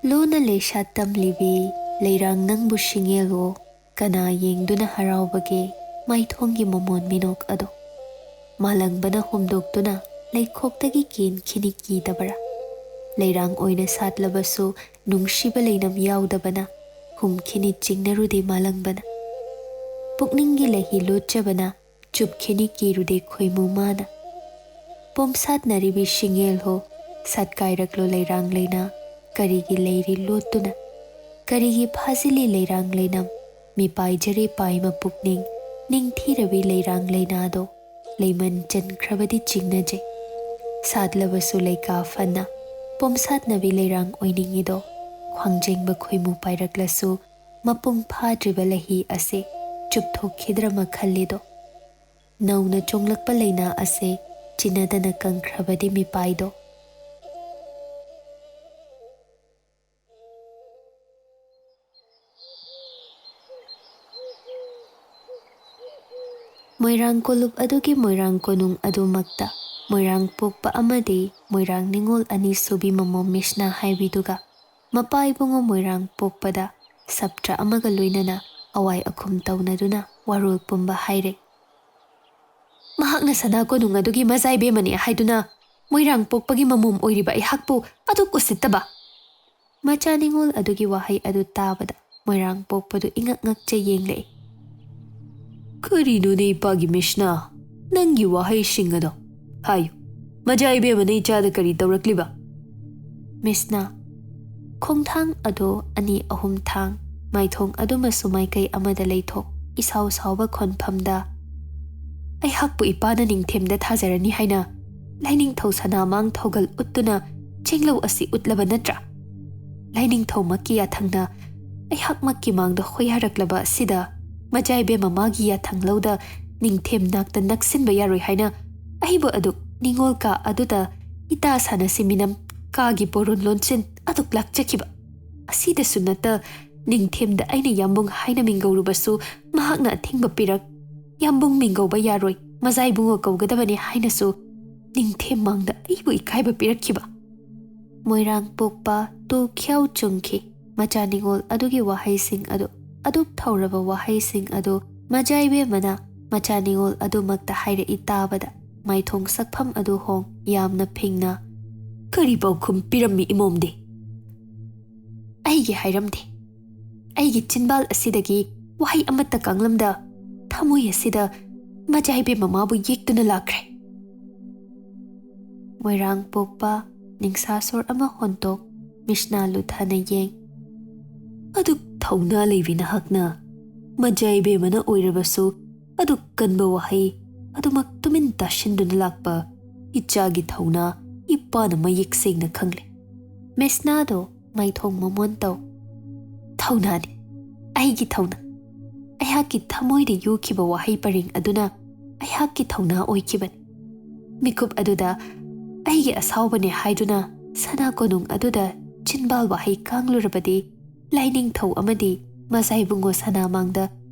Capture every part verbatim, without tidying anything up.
ꯂꯣꯟꯅ ꯂꯩꯁꯥꯠ ꯇꯝꯂꯤꯕꯤ ꯂꯩꯔꯥꯡ ꯅꯪꯕꯨ ꯁꯤꯡꯉꯦꯜꯋꯣ, ꯀꯅꯥ ꯌꯦꯡꯗꯨꯅ ꯍꯔꯥꯎꯕꯒꯦ ꯃꯥꯏꯊꯣꯡꯒꯤ ꯃꯃꯣꯟ ꯃꯤꯅꯣꯛ ꯑꯗꯣ? ꯃꯥꯂꯪꯕꯅ ꯍꯨꯝꯗꯣꯛꯇꯨꯅ ꯂꯩꯈꯣꯛꯇꯒꯤ ꯀꯦꯟꯈꯤꯅꯤ ꯀꯤꯗꯕꯔꯥ? ꯂꯩꯔꯥꯡ ꯑꯣꯏꯅ ꯁꯥꯠꯂꯕꯁꯨ ꯅꯨꯡꯁꯤꯕ ꯂꯩꯅꯝ ꯌꯥꯎꯗꯕꯅ ꯍꯨꯝꯈꯤꯅꯤ ꯆꯤꯡꯅꯔꯨꯗꯦ ꯃꯥꯂꯪꯕꯅ꯫ ꯄꯨꯛꯅꯤꯡꯒꯤ ꯂꯩꯍꯤ ꯂꯣꯠꯆꯕꯅ ꯆꯨꯞꯈꯤꯅꯤ ꯀꯤꯔꯨꯗꯦ ꯈꯣꯏꯃꯨ ꯃꯥꯅ꯫ ꯄꯣꯝꯁꯥꯠꯅꯔꯤꯕꯤ ꯁꯤꯡꯉꯦꯜ ꯍꯣ, ꯁꯥꯠꯀꯥꯏꯔꯛꯂꯣ ꯂꯩꯔꯥꯡ ꯂꯩꯅꯥ, ꯀꯔꯤꯒꯤ ꯂꯩꯔꯤ ꯂꯣꯠꯇꯨꯅ? ꯀꯔꯤꯒꯤ ꯐꯥꯖꯤꯜꯂꯤ ꯂꯩꯔꯥꯡ ꯂꯩꯅꯝ? ꯃꯤꯄꯥꯏꯖꯔꯦ ꯄꯥꯏꯃ ꯄꯨꯛꯅꯤꯡ, ꯅꯤꯡꯊꯤꯔꯕꯤ ꯂꯩꯔꯥꯡ ꯂꯩꯅꯥꯗꯣ ꯂꯩꯃꯟ ꯆꯟꯈ꯭ꯔꯕꯗꯤ ꯆꯤꯡꯅꯖꯩ꯫ ꯁꯥꯠꯂꯕꯁꯨ ꯂꯩꯀꯥ ꯐꯅ ꯄꯣꯝꯁꯥꯠꯅꯕꯤ ꯂꯩꯔꯥꯡ ꯑꯣꯏꯅꯤꯡꯉꯤꯗꯣ, ꯈ꯭ꯋꯥꯡꯖꯦꯡꯕ ꯈꯣꯏꯃꯨ ꯄꯥꯏꯔꯛꯂꯁꯨ ꯃꯄꯨꯡ ꯐꯥꯗ꯭ꯔꯤꯕ ꯂꯩꯍꯤ ꯑꯁꯦ ꯆꯨꯞꯊꯣꯛꯈꯤꯗ꯭ꯔꯃ ꯈꯜꯂꯤꯗꯣ꯫ ꯅꯧꯅ ꯆꯣꯡꯂꯛꯄ ꯂꯩꯅꯥ ꯑꯁꯦ ꯆꯤꯟꯅꯗꯅ ꯀꯪꯈ꯭ꯔꯕꯗꯤ ꯃꯤꯄꯥꯏꯗꯣ꯫ ꯃꯣꯏꯔꯥꯡ ꯀꯣꯂꯨꯞ ꯑꯗꯨꯒꯤ ꯃꯣꯏꯔꯥꯡ ꯀꯣꯅꯨꯡ ꯑꯗꯨꯃꯛꯇ ꯃꯣꯏꯔꯥꯡ ꯄꯣꯛꯄ ꯑꯃꯗꯤ ꯃꯣꯏꯔꯥꯡ ꯅꯤꯉꯣꯜ ꯑꯅꯤꯁꯨꯕꯤ ꯃꯃꯣꯝ ꯃꯤꯁꯅꯥ ꯍꯥꯏꯕꯤꯗꯨꯒ ꯃꯄꯥ ꯏꯕꯨꯡꯉꯣ ꯃꯣꯏꯔꯥꯡ ꯄꯣꯛꯄꯗ ꯁꯞꯇ꯭ꯔ ꯑꯃꯒ ꯂꯣꯏꯅꯅ ꯑꯋꯥꯏ ꯑꯈꯨꯝ ꯇꯧꯅꯗꯨꯅ ꯋꯥꯔꯣꯜ ꯄꯨꯝꯕ ꯍꯥꯏꯔꯦ꯫ ꯃꯍꯥꯛꯅ ꯁꯅꯥ ꯀꯣꯅꯨꯡ ꯑꯗꯨꯒꯤ ꯃꯖꯥꯏꯕꯦꯝꯃꯅꯤ ꯍꯥꯏꯗꯨꯅ ꯃꯣꯏꯔꯥꯡ ꯄꯣꯛꯄꯒꯤ ꯃꯃꯣꯝ ꯑꯣꯏꯔꯤꯕ ꯑꯩꯍꯥꯛꯄꯨ ꯑꯗꯨꯛ ꯎꯁꯤꯠꯇꯕ? ꯃꯆꯥ ꯅꯤꯉꯣꯜ ꯑꯗꯨꯒꯤ ꯋꯥꯍꯩ ꯑꯗꯨ ꯇꯥꯕꯗ ꯃꯣꯏꯔꯥꯡ ꯄꯣꯛꯄꯗꯨ ꯏꯉꯛ ꯉꯛꯆ ꯌꯦꯡꯂꯛꯏ꯫ ꯀꯔꯤꯅꯣꯅꯦ ꯏꯄꯥꯒꯤ ꯃꯤꯁꯅꯥ? ꯅꯪꯒꯤ ꯋꯥꯍꯩꯁꯤꯡ ꯑꯗꯣ ꯍꯥꯏꯌꯨ꯫ ꯃꯖꯥ ꯏꯕꯦꯝꯃꯅ ꯏꯆꯥꯗ ꯀꯔꯤ ꯇꯧꯔꯛꯂꯤꯕ? ꯃꯤꯁꯅꯥ, ꯈꯣꯡꯊꯥꯡ ꯑꯗꯣ ꯑꯅꯤ ꯑꯍꯨꯝ ꯊꯥꯡ, ꯃꯥꯏꯊꯣꯡ ꯑꯗꯨꯃꯁꯨ ꯃꯥꯏꯀꯩ ꯑꯃꯗ ꯂꯩꯊꯣꯛ, ꯏꯁꯥꯎ ꯁꯥꯎꯕ ꯈꯣꯟꯐꯝꯗ, ꯑꯩꯍꯥꯛꯄꯨ ꯏꯄꯥꯅ ꯅꯤꯡꯊꯦꯝꯗ ꯊꯥꯖꯔꯅꯤ ꯍꯥꯏꯅ ꯂꯥꯏꯅꯤꯡꯊꯧ ꯁꯅꯥꯃꯥꯡ ꯊꯧꯒꯜ ꯎꯠꯇꯨꯅ ꯆꯦꯡꯂꯧ ꯑꯁꯤ ꯎꯠꯂꯕ ꯅꯠꯇ꯭ꯔꯥ? ꯂꯥꯏꯅꯤꯡꯊꯧꯃꯛꯀꯤ ꯌꯥꯊꯪꯅ ꯑꯩꯍꯥꯛꯃꯛꯀꯤ ꯃꯥꯡꯗ ꯈꯣꯏꯌꯥꯔꯛꯂꯕ ꯑꯁꯤꯗ ꯃꯖꯥꯏꯕꯦꯝꯃ ꯃꯥꯒꯤ ꯌꯥꯊꯪ ꯂꯧꯗ ꯅꯤꯡꯊꯦꯝ ꯅꯥꯛꯇ ꯅꯛꯁꯤꯟꯕ ꯌꯥꯔꯣꯏ ꯍꯥꯏꯅ ꯑꯩꯕꯨ ꯑꯗꯨꯛ ꯅꯤꯉꯣꯜ ꯀꯥ ꯑꯗꯨꯗ ꯏꯇꯥ ꯁꯥꯟꯅꯁꯤ ꯃꯤꯅꯝ ꯀꯥꯒꯤ ꯕꯣꯔꯣꯟ ꯂꯣꯟꯆꯤꯟ ꯑꯗꯨꯛ ꯂꯥꯛꯆꯈꯤꯕ꯫ ꯑꯁꯤꯗꯁꯨ ꯅꯠꯇ ꯅꯤꯡꯊꯦꯝꯗ ꯑꯩꯅ ꯌꯥꯝꯕꯨꯡ ꯍꯥꯏꯅ ꯃꯤꯡꯒꯧꯔꯨꯕꯁꯨ ꯃꯍꯥꯛꯅ ꯑꯊꯤꯡꯕ ꯄꯤꯔꯛ, ꯌꯥꯝꯕꯨꯡ ꯃꯤꯡꯒꯧꯕ ꯌꯥꯔꯣꯏ, ꯃꯖꯥꯏꯕꯨꯡꯉꯣ ꯀꯧꯒꯗꯕꯅꯤ ꯍꯥꯏꯅꯁꯨ ꯅꯤꯡꯊꯦꯝ ꯃꯥꯡꯗ ꯑꯩꯕꯨ ꯏꯀꯥꯏꯕ ꯄꯤꯔꯛꯈꯤꯕ꯫ ꯃꯣꯏꯔꯥꯡ ꯄꯣꯛꯄ ꯇꯨ ꯈ꯭ꯌꯥꯎ ꯆꯨꯡꯈꯤ꯫ ꯃꯆꯥ ꯅꯤꯉꯣꯜ ꯑꯗꯨꯒꯤ ꯋꯥꯍꯩꯁꯤꯡ ꯑꯗꯨ, ꯑꯗꯨꯛ ꯊꯧꯔꯕ ꯋꯥꯍꯩꯁꯤꯡ ꯑꯗꯨ ꯃꯆꯥ ꯏꯕꯦꯝꯃꯅ ꯃꯆꯥ ꯅꯤꯉꯣꯜ ꯑꯗꯨꯃꯛꯇ ꯍꯥꯏꯔꯛꯏ ꯇꯥꯕꯗ ꯃꯥꯏꯊꯣꯡ ꯁꯛꯐꯝ ꯑꯗꯨ ꯍꯣꯡ ꯌꯥꯝꯅ ꯐꯤꯡꯅ, "ꯀꯔꯤ ꯄꯥꯎꯈꯨꯝ ꯄꯤꯔꯝꯃꯤ ꯏꯃꯣꯝꯗꯤ?" "ꯑꯩꯒꯤ ꯍꯥꯏꯔꯝꯗꯦ꯫ ꯑꯩꯒꯤ ꯆꯤꯟꯕꯥꯜ ꯑꯁꯤꯗꯒꯤ ꯋꯥꯍꯩ ꯑꯃꯠꯇ ꯀꯥꯡꯂꯝꯗ ꯊꯃꯣꯏ ꯑꯁꯤꯗ ꯃꯆꯥ ꯏꯕꯦꯝꯃ ꯃꯃꯥꯕꯨ ꯌꯦꯛꯇꯨꯅ ꯂꯥꯛꯈ꯭ꯔꯦ꯫" ꯃꯣꯏꯔꯥꯡ ꯄꯣꯛꯄ ꯅꯤꯡꯁꯥ ꯁꯣꯔ ꯑꯃ ꯍꯣꯟꯇꯣꯛ ꯃꯤꯁꯅꯥ ꯂꯨꯊꯅ ꯌꯦꯡ꯫ "ꯑꯗꯨꯛ ꯊꯧꯅꯥ ꯂꯩꯕꯤ ꯅꯍꯥꯛꯅ ꯃꯆꯥ ꯏꯕꯦꯝꯃꯅ ꯑꯣꯏꯔꯕꯁꯨ ꯑꯗꯨꯛ ꯀꯟꯕ ꯋꯥꯍꯩ ꯑꯗꯨꯃꯛ ꯇꯨꯃꯤꯟ ꯇꯥꯁꯤꯟꯗꯨꯅ ꯂꯥꯛꯄ ꯏꯆꯥꯒꯤ ꯊꯧꯅꯥ ꯏꯄꯥꯅ ꯃꯌꯦꯛ ꯁꯦꯡꯅ ꯈꯪꯂꯦ꯫" ꯃꯤꯁꯅꯥꯗꯣ ꯃꯥꯏꯊꯣꯡ ꯃꯃꯣꯟ ꯇꯧ꯫ "ꯊꯧꯅꯥꯅꯤ, ꯑꯩꯒꯤ ꯊꯧꯅꯥ꯫ ꯑꯩꯍꯥꯛꯀꯤ ꯊꯃꯣꯏꯗ ꯌꯨꯈꯤꯕ ꯋꯥꯍꯩ ꯄꯔꯦꯡ ꯑꯗꯨꯅ ꯑꯩꯍꯥꯛꯀꯤ ꯊꯧꯅꯥ ꯑꯣꯏꯈꯤꯕꯅꯤ꯫ ꯃꯤꯀꯨꯞ ꯑꯗꯨꯗ ꯑꯩꯒꯤ ꯑꯁꯥꯎꯕꯅꯦ ꯍꯥꯏꯗꯨꯅ ꯁꯅꯥ ꯀꯣꯅꯨꯡ ꯑꯗꯨꯗ ꯆꯤꯟꯕꯥꯜ ꯋꯥꯍꯩ ꯀꯥꯡꯂꯨꯔꯕꯗꯤ ꯂꯥꯏꯅꯤꯡꯊꯧ ꯑꯃꯗꯤ ꯃꯆꯥ ꯏꯕꯨꯡꯉꯣ ꯁꯅꯥꯃꯥꯡꯗ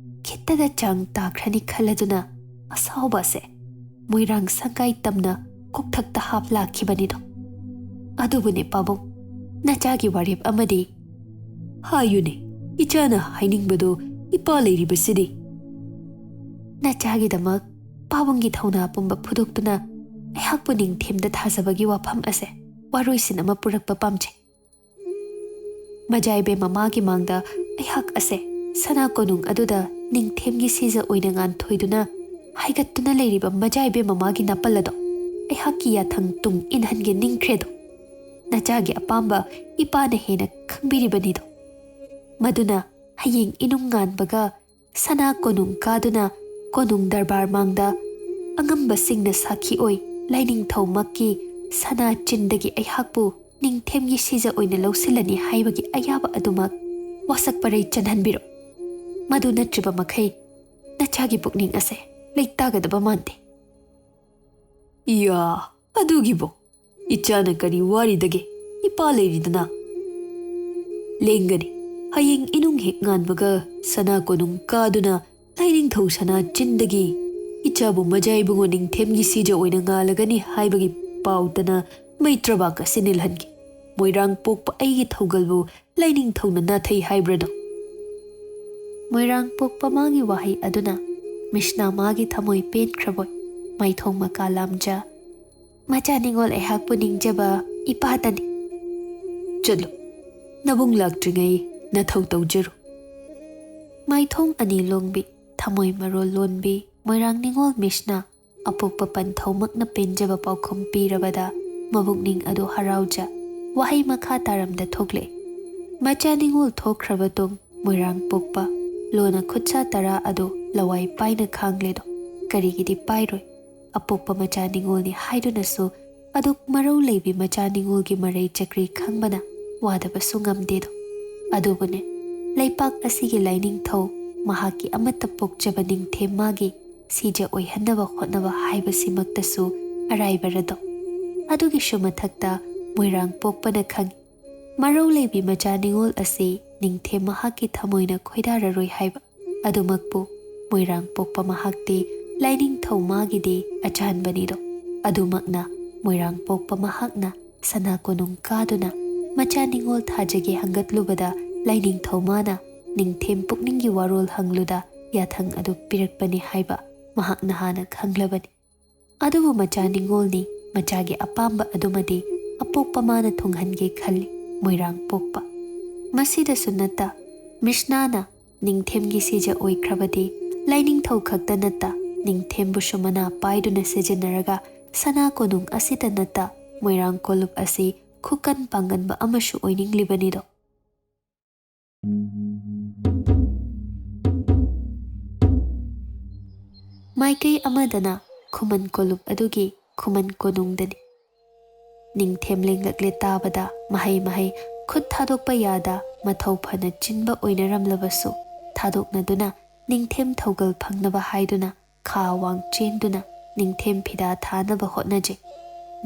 ꯈꯤꯠꯇꯗ ꯆꯥꯡ ꯇꯥꯈ꯭ꯔꯅꯤ ꯈꯜꯂꯗꯨꯅ ꯑꯁꯥꯎꯕ ꯑꯁꯦ ꯃꯣꯏꯔꯥꯡ ꯁꯪꯒꯥꯏ ꯇꯝꯅ ꯀꯣꯛꯊꯛꯇ ꯍꯥꯞ ꯂꯥꯛꯈꯤꯕꯅꯤꯗꯣ꯫ ꯑꯗꯨꯕꯨꯅꯦ ꯄꯥꯕꯨꯡ, ꯅꯆꯥꯒꯤ ꯋꯥꯔꯦꯞ ꯑꯃꯗꯤ" "ꯍꯥꯏꯌꯨꯅꯦ, ꯏꯆꯥꯅ ꯍꯥꯏꯅꯤꯡꯕꯗꯨ ꯏꯄꯥ ꯂꯩꯔꯤꯕꯁꯤꯗꯤ꯫" ꯅꯆꯥꯒꯤꯗꯃꯛ ꯄꯥꯕꯨꯡꯒꯤ ꯊꯧꯅꯥ ꯄꯨꯝꯕ ꯐꯨꯗꯣꯛꯇꯨꯅ ꯑꯩꯍꯥꯛꯄꯨ ꯅꯤꯡꯊꯦꯝꯗ ꯊꯥꯖꯕꯒꯤ ꯋꯥꯐꯝ ꯑꯁꯦ ꯋꯥꯔꯣꯏꯁꯤꯟ ꯑꯃ ꯄꯨꯔꯛꯄ ꯄꯥꯝꯖꯩ꯫ ꯃꯖꯥꯏꯕꯦꯝ ꯃꯃꯥꯒꯤ ꯃꯥꯡꯗ ꯑꯩꯍꯥꯛ ꯑꯁꯦ ꯁꯅꯥ ꯀꯣꯅꯨꯡ ꯑꯗꯨꯗ ꯅꯤꯡꯊꯦꯝꯒꯤ ꯁꯤꯖ ꯑꯣꯏꯅ ꯉꯥꯟꯊꯣꯏꯗꯨꯅ ꯍꯥꯏꯒꯠꯇꯨꯅ ꯂꯩꯔꯤꯕ ꯃꯖꯥꯏꯕꯦꯝ ꯃꯃꯥꯒꯤ ꯅꯥꯄꯜ ꯑꯗꯣ ꯑꯩꯍꯥꯛꯀꯤ ꯌꯥꯊꯪ ꯇꯨꯡ ꯏꯟꯍꯟꯒꯦ ꯅꯤꯡꯈ꯭ꯔꯦꯗꯣ꯫ ꯅꯆꯥꯒꯤ ꯑꯄꯥꯝꯕ ꯏꯄꯥꯅ ꯍꯦꯟꯅ ꯈꯪꯕꯤꯔꯤꯕꯅꯤꯗꯣ꯫ ꯃꯗꯨꯅ ꯍꯌꯦꯡ ꯏꯅꯨꯡ ꯉꯥꯟꯕꯒ ꯁꯅꯥ ꯀꯣꯅꯨꯡ ꯀꯥꯗꯨꯅ ꯀꯣꯅꯨꯡ ꯗꯔꯕꯥꯔ ꯃꯥꯡꯗ ꯑꯉꯝꯕꯁꯤꯡꯅ ꯁꯥꯈꯤ ꯑꯣꯏ ꯂꯥꯏꯅꯤꯡꯊꯧꯃꯛꯀꯤ ꯁꯅꯥ ꯆꯤꯟꯗꯒꯤ ꯑꯩꯍꯥꯛꯄꯨ ꯅꯤꯡꯊꯦꯝꯒꯤ ꯁꯤꯖ ꯑꯣꯏꯅ ꯂꯧꯁꯤꯜꯂꯅꯤ ꯍꯥꯏꯕꯒꯤ ꯑꯌꯥꯕ ꯑꯗꯨꯃꯛ ꯋꯥꯁꯛ ꯄꯔꯩ ꯆꯟꯍꯟꯕꯤꯔꯣ꯫ ꯃꯗꯨ ꯅꯠꯇ꯭ꯔꯤꯕ ꯃꯈꯩ ꯅꯆꯥꯒꯤ ꯄꯨꯛꯅꯤꯡ ꯑꯁꯦ ꯂꯩꯇꯥꯒꯗꯕ ꯃꯥꯟꯗꯦ꯫ ꯏꯌꯥ, ꯑꯗꯨꯒꯤꯕꯨ ꯏꯆꯥꯅ ꯀꯔꯤ ꯋꯥꯔꯤꯗꯒꯦ? ꯏꯄꯥ ꯂꯩꯔꯤꯗꯅ꯫ ꯂꯦꯡꯒꯅꯤ꯫ ꯍꯌꯦꯡ ꯏꯅꯨꯡ ꯍꯦꯛ ꯉꯥꯟꯕꯒ ꯁꯅꯥ ꯀꯣꯅꯨꯡ ꯀꯥꯗꯨꯅ ꯂꯥꯏꯅꯤꯡꯊꯧ ꯁꯅꯥ ꯆꯤꯟꯗꯒꯤ ꯏꯆꯥꯕꯨ ꯃꯖꯥ ꯏꯕꯨꯡꯉꯣ ꯅꯤꯡꯊꯦꯝꯒꯤ ꯁꯤꯖ ꯑꯣꯏꯅ ꯉꯥꯜꯂꯒꯅꯤ ꯍꯥꯏꯕꯒꯤ ꯄꯥꯎꯇꯅ ꯃꯩꯇ꯭ꯔꯕꯥꯛ ꯑꯁꯤ ꯅꯤꯜꯍꯟꯒꯦ꯫ ꯃꯣꯏꯔꯥꯡ ꯄꯣꯛꯄ ꯑꯩꯒꯤ ꯊꯧꯒꯜꯕꯨ ꯂꯥꯏꯅꯤꯡꯊꯧꯅ ꯅꯥꯊꯩ ꯍꯥꯏꯕ꯭ꯔꯗꯣ?" ꯃꯣꯏꯔꯥꯡ ꯄꯣꯛꯄ ꯃꯥꯒꯤ ꯋꯥꯍꯩ ꯑꯗꯨꯅ ꯃꯤꯁꯅꯥ ꯃꯥꯒꯤ ꯊꯃꯣꯏ ꯄꯦꯟꯈ꯭ꯔꯕꯣꯏ ꯃꯥꯏꯊꯣꯡ ꯃꯀꯥ ꯂꯥꯝꯖ, "ꯃꯆꯥ ꯅꯤꯉꯣꯜ ꯑꯩꯍꯥꯛꯄꯨ ꯅꯤꯡꯖꯕ ꯏꯄꯥꯇꯅꯤ꯫ ꯆꯠꯂꯨ, ꯅꯕꯨꯡ ꯂꯥꯛꯇ꯭ꯔꯤꯉꯩ ꯅꯊꯧ ꯇꯧꯖꯔꯨ꯫" ꯃꯥꯏꯊꯣꯡ ꯑꯅꯤ ꯂꯣꯡꯕꯤ, ꯊꯃꯣꯏ ꯃꯔꯣꯜ ꯂꯣꯟꯕꯤ ꯃꯣꯏꯔꯥꯡ ꯅꯤꯉꯣꯜ ꯃꯤꯁꯅꯥ ꯑꯄꯣꯛꯄ ꯄꯟꯊꯧꯃꯛꯅ ꯄꯦꯟꯖꯕ ꯄꯥꯎꯈꯨꯝ ꯄꯤꯔꯕꯗ ꯃꯕꯨꯛꯅꯤꯡ ꯑꯗꯨ ꯍꯔꯥꯎꯖ ꯋꯥꯍꯩ ꯃꯈꯥ ꯇꯥꯔꯝꯗ ꯊꯣꯛꯂꯛꯏ꯫ ꯃꯆꯥ ꯅꯤꯉꯣꯜ ꯊꯣꯛꯈ꯭ꯔꯕ ꯇꯨꯡ ꯃꯣꯏꯔꯥꯡ ꯄꯣꯛꯄ ꯂꯣꯅ ꯈꯨꯠꯁꯥ ꯇꯔꯥ ꯑꯗꯨ ꯂꯋꯥꯏ ꯄꯥꯏꯅ ꯈꯥꯡꯂꯦꯗꯣ꯫ ꯀꯔꯤꯒꯤꯗꯤ ꯄꯥꯏꯔꯣꯏ? ꯑꯄꯣꯛꯄ ꯃꯆꯥ ꯅꯤꯉꯣꯜꯅꯤ ꯍꯥꯏꯗꯨꯅꯁꯨ ꯑꯗꯨꯛ ꯃꯔꯧ ꯂꯩꯕꯤ ꯃꯆꯥ ꯅꯤꯉꯣꯜꯒꯤ ꯃꯔꯩ ꯆꯀ꯭ꯔꯤ ꯈꯪꯕꯅ ꯋꯥꯗꯕꯁꯨ ꯉꯝꯗꯦꯗꯣ꯫ ꯑꯗꯨꯕꯨꯅꯦ, ꯂꯩꯄꯥꯛ ꯑꯁꯤꯒꯤ ꯂꯥꯏꯅꯤꯡꯊꯧ ꯃꯍꯥꯛꯀꯤ ꯑꯃꯠꯇ ꯄꯣꯛꯆꯕ ꯅꯤꯡꯊꯦꯝ ꯃꯥꯒꯤ ꯁꯤꯖ ꯑꯣꯏꯍꯟꯅꯕ ꯍꯣꯠꯅꯕ ꯍꯥꯏꯕꯁꯤꯃꯛꯇꯁꯨ ꯑꯔꯥꯏꯕꯔꯗꯣ꯫ ꯑꯗꯨꯒꯤꯁꯨ ꯃꯊꯛꯇ ꯃꯣꯏꯔꯥꯡ ꯄꯣꯛꯄꯅ ꯈꯪꯏ, ꯃꯔꯧ ꯂꯩꯕꯤ ꯃꯆꯥ ꯅꯤꯉꯣꯜ ꯑꯁꯤ ꯅꯤꯡꯊꯦꯝ ꯃꯍꯥꯛꯀꯤ ꯊꯃꯣꯏꯅ ꯈꯣꯏꯗꯥꯔꯔꯣꯏ ꯍꯥꯏꯕ꯫ ꯑꯗꯨꯃꯛꯄꯨ ꯃꯣꯏꯔꯥꯡ ꯄꯣꯛꯄ ꯃꯍꯥꯛꯇꯤ ꯂꯥꯏꯅꯤꯡꯊꯧ ꯃꯥꯒꯤꯗꯤ ꯑꯆꯥꯟꯕꯅꯤꯗꯣ꯫ ꯑꯗꯨꯃꯛꯅ ꯃꯣꯏꯔꯥꯡ ꯄꯣꯛꯄ ꯃꯍꯥꯛꯅ ꯁꯅꯥ ꯀꯣꯅꯨꯡ ꯀꯥꯗꯨꯅ ꯃꯆꯥ ꯅꯤꯉꯣꯜ ꯊꯥꯖꯒꯦ ꯍꯪꯒꯠꯂꯨꯕꯗ ꯂꯥꯏꯅꯤꯡꯊꯧ ꯃꯥꯅ ꯅꯤꯡꯊꯦꯝ ꯄꯨꯛꯅꯤꯡꯒꯤ ꯋꯥꯔꯣꯜ ꯍꯪꯂꯨꯗ ꯌꯥꯊꯪ ꯑꯗꯨ ꯄꯤꯔꯛꯄꯅꯤ ꯍꯥꯏꯕ ꯃꯍꯥꯛꯅ ꯍꯥꯟꯅ ꯈꯪꯂꯕꯅꯤ꯫ ꯑꯗꯨꯕꯨ ꯃꯆꯥ ꯅꯤꯉꯣꯜꯅꯤ, ꯃꯆꯥꯒꯤ ꯑꯄꯥꯝꯕ ꯑꯗꯨꯃꯗꯤ ꯑꯄꯣꯛꯄ ꯃꯥꯅ ꯊꯨꯡꯍꯟꯒꯦ ꯈꯜꯂꯤ꯫ ꯃꯣꯏꯔꯥꯡ ꯄꯣꯛꯄ꯫ ꯃꯁꯤꯗꯁꯨ ꯅꯠꯇ, ꯃꯤꯁꯅꯥꯅ ꯅꯤꯡꯊꯦꯝꯒꯤ ꯁꯤꯖ ꯑꯣꯏꯈ꯭ꯔꯕꯗꯤ ꯂꯥꯏꯅꯤꯡꯊꯧ ꯈꯛꯇ ꯅꯠꯇ ꯅꯤꯡꯊꯦꯝꯕꯨꯁꯨ ꯃꯅꯥ ꯄꯥꯏꯗꯨꯅ ꯁꯤꯖꯤꯟꯅꯔꯒ ꯁꯅꯥ ꯀꯣꯅꯨꯡ ꯑꯁꯤꯇ ꯅꯠꯇ ꯃꯣꯏꯔꯥꯡ ꯀꯣꯂꯨꯞ ꯑꯁꯤ ꯈꯨꯀꯟ ꯄꯥꯡꯒꯟꯕ ꯑꯃꯁꯨ ꯑꯣꯏꯅꯤꯡꯂꯤꯕꯅꯤꯗꯣ꯫ ꯃꯥꯏꯀꯩ ꯑꯃꯗꯅ ꯈꯨꯃꯟ ꯀꯣꯂꯨꯞ ꯑꯗꯨꯒꯤ ꯈꯨꯃꯟ ꯀꯣꯅꯨꯡꯗꯅꯤ꯫ ꯅꯤꯡꯊꯦꯝ ꯂꯦꯡꯂꯛꯂꯦ ꯇꯥꯕꯗ ꯃꯍꯩ ꯃꯍꯩ ꯈꯨꯠ ꯊꯥꯗꯣꯛꯄ ꯌꯥꯗ ꯃꯊꯧ ꯐꯅ ꯆꯤꯟꯕ ꯑꯣꯏꯅꯔꯝꯂꯕꯁꯨ ꯊꯥꯗꯣꯛꯅꯗꯨꯅ ꯅꯤꯡꯊꯦꯝ ꯊꯧꯒꯜ ꯐꯪꯅꯕ ꯍꯥꯏꯗꯨꯅ ꯈꯥ ꯋꯥꯡ ꯆꯦꯟꯗꯨꯅ ꯅꯤꯡꯊꯦꯝ ꯐꯤꯗꯥ ꯊꯥꯅꯕ ꯍꯣꯠꯅꯖꯩ꯫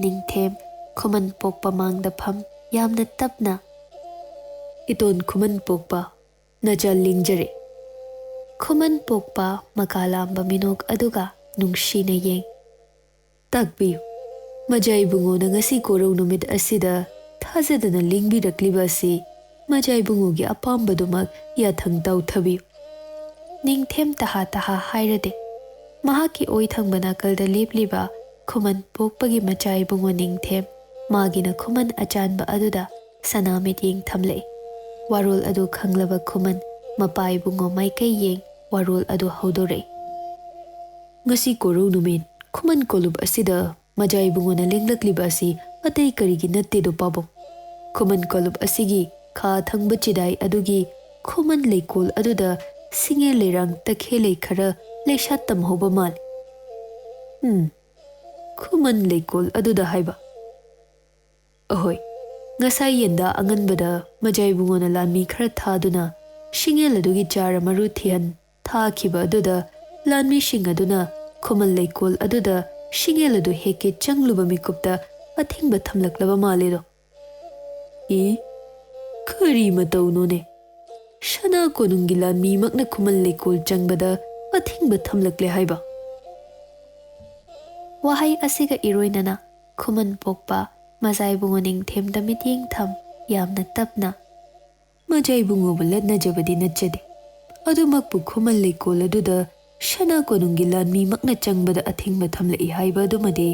ꯅꯤꯡꯊꯦꯝ ꯈꯨꯃꯟ ꯄꯣꯛꯄ ꯃꯥꯡꯗ ꯐꯝ ꯌꯥꯝꯅ ꯇꯞꯅ, "ꯏꯇꯣꯟ ꯈꯨꯃꯟ ꯄꯣꯛꯄ, ꯅꯆꯥ ꯂꯦꯡꯖꯔꯦ꯫" ꯈꯨꯃꯟ ꯄꯣꯛꯄ ꯃꯀꯥ ꯂꯥꯝꯕ ꯃꯤꯅꯣꯛ ꯑꯗꯨꯒ ꯅꯨꯡꯁꯤꯅ ꯌꯦꯡ꯫ "ꯇꯥꯛꯄꯤꯌꯨ, ꯃꯖꯥ ꯏꯕꯨꯡꯉꯣꯅ ꯉꯁꯤ ꯀꯣꯔꯧ ꯅꯨꯃꯤꯠ ꯑꯁꯤꯗ ꯊꯥꯖꯗꯅ ꯂꯦꯡꯕꯤꯔꯛꯂꯤꯕ ꯑꯁꯤ ꯃꯖꯥ ꯏꯕꯨꯡꯉꯣꯒꯤ ꯑꯄꯥꯝꯕꯗꯨꯃꯛ ꯌꯥꯊꯪ ꯇꯧꯊꯕꯤꯌꯨ꯫ ꯅꯤꯡꯊꯦꯝ ꯇꯍꯥ ꯇꯍꯥ ꯍꯥꯏꯔꯗꯦ꯫ ꯃꯍꯥꯛꯀꯤ ꯑꯣꯏ ꯊꯪꯕ ꯅꯥꯀꯜꯗ ꯂꯦꯞꯂꯤꯕ ꯈꯨꯃꯟ ꯄꯣꯛꯄꯒꯤ ꯃꯆꯥ ꯏꯕꯨꯡꯉꯣ ꯅꯤꯡꯊꯦꯝ ꯃꯥꯒꯤꯅ ꯈꯨꯃꯟ ꯑꯆꯥꯟꯕ ꯑꯗꯨꯗ ꯁꯅꯥ ꯃꯤꯠꯌꯦꯡ ꯊꯝꯂꯛꯏ꯫ ꯋꯥꯔꯣꯜ ꯑꯗꯨ ꯈꯪꯂꯕ ꯈꯨꯃꯟ ꯃꯄꯥ ꯏꯕꯨꯡꯉꯣ ꯃꯥꯏꯀꯩ ꯌꯦꯡ ꯋꯥꯔꯣꯜ ꯑꯗꯨ ꯍꯧꯗꯣꯔꯛꯏ꯫ ꯉꯁꯤ ꯀꯣꯔꯧ ꯅꯨꯃꯤꯠ ꯈꯨꯃꯟ ꯀꯣꯂꯨꯞ ꯑꯁꯤꯗ ꯃꯖꯥ ꯏꯕꯨꯡꯉꯣꯅ ꯂꯦꯡꯂꯛꯂꯤꯕ ꯑꯁꯤ ꯑꯇꯩ ꯀꯔꯤꯒꯤ ꯅꯠꯇꯦꯗꯣ ꯄꯥꯕꯨꯡ? ꯈꯨꯃꯟ ꯀꯣꯂꯨꯞ ꯑꯁꯤꯒꯤ ꯈꯥ ꯊꯪꯕ ꯆꯤꯗꯥꯏ ꯑꯗꯨꯒꯤ ꯈꯨꯃꯟ ꯂꯩꯀꯣꯜ ꯑꯗꯨꯗ ꯁꯤꯡꯉꯦ ꯂꯩꯔꯥꯡ ꯇꯈꯦꯜ ꯂꯩ ꯈꯔ ꯂꯩꯁꯥꯠ ꯇꯝꯍꯧꯕ ꯃꯥꯜꯂꯤ꯫ ꯎꯝ, ꯈꯨꯃꯟ ꯂꯩꯀꯣꯜ ꯑꯗꯨꯗ ꯍꯥꯏꯕ? ꯑꯍꯣꯏ, ꯉꯁꯥꯏ ꯌꯦꯟꯗꯥ ꯑꯉꯟꯕꯗ ꯃꯖꯥ ꯏꯕꯨꯡꯉꯣꯅ ꯂꯥꯟꯃꯤ ꯈꯔ ꯊꯥꯗꯨꯅ ꯁꯤꯡꯉꯦꯜ ꯑꯗꯨꯒꯤ ꯆꯥꯔ ꯃꯔꯨ ꯊꯤꯍꯟ ꯊꯥꯈꯤꯕ ꯑꯗꯨꯗ ꯂꯥꯟꯃꯤꯁꯤꯡ ꯑꯗꯨꯅ ꯈꯨꯃꯟ ꯂꯩꯀꯣꯜ ꯑꯗꯨꯗ ꯁꯤꯡꯉꯦꯜ ꯑꯗꯨ ꯍꯦꯛꯀꯦ ꯆꯪꯂꯨꯕ ꯃꯤꯀꯨꯞꯇ ꯑꯊꯤꯡꯕ ꯊꯝꯂꯛꯂꯕ ꯃꯥꯜꯂꯦꯗꯣ꯫ ꯏ, ꯀꯔꯤ ꯃꯇꯧꯅꯣꯅꯦ? ꯁꯅꯥ ꯀꯣꯅꯨꯡꯒꯤ ꯂꯥꯟꯃꯤꯃꯛꯅ ꯈꯨꯃꯟ ꯂꯩꯀꯣꯜ ꯆꯪꯕꯗ ꯑꯊꯤꯡꯕ ꯊꯝꯂꯛꯂꯦ ꯍꯥꯏꯕ? ꯋꯥꯍꯩ ꯑꯁꯤꯒ ꯏꯔꯣꯏꯅꯅ ꯈꯨꯃꯟ ꯄꯣꯛꯄ ꯃꯖꯥ ꯏꯕꯨꯡꯉꯣ ꯅꯤꯡꯊꯦꯝꯗ ꯃꯤꯠꯌꯦꯡ ꯊꯝ ꯌꯥꯝꯅ ꯇꯞꯅ, ꯃꯖꯥ ꯏꯕꯨꯡꯉꯣꯕꯨ ꯂꯠꯅꯖꯕꯗꯤ ꯅꯠꯆꯗꯦ꯫ ꯑꯗꯨꯃꯛꯄꯨ ꯈꯨꯃꯟ ꯂꯩꯀꯣꯜ ꯑꯗꯨꯗ ꯁꯅꯥ ꯀꯣꯅꯨꯡꯒꯤ ꯂꯥꯟꯃꯤꯃꯛꯅ ꯆꯪꯕꯗ ꯑꯊꯤꯡꯕ ꯊꯝꯂꯛꯏ ꯍꯥꯏꯕ ꯑꯗꯨꯃꯗꯤ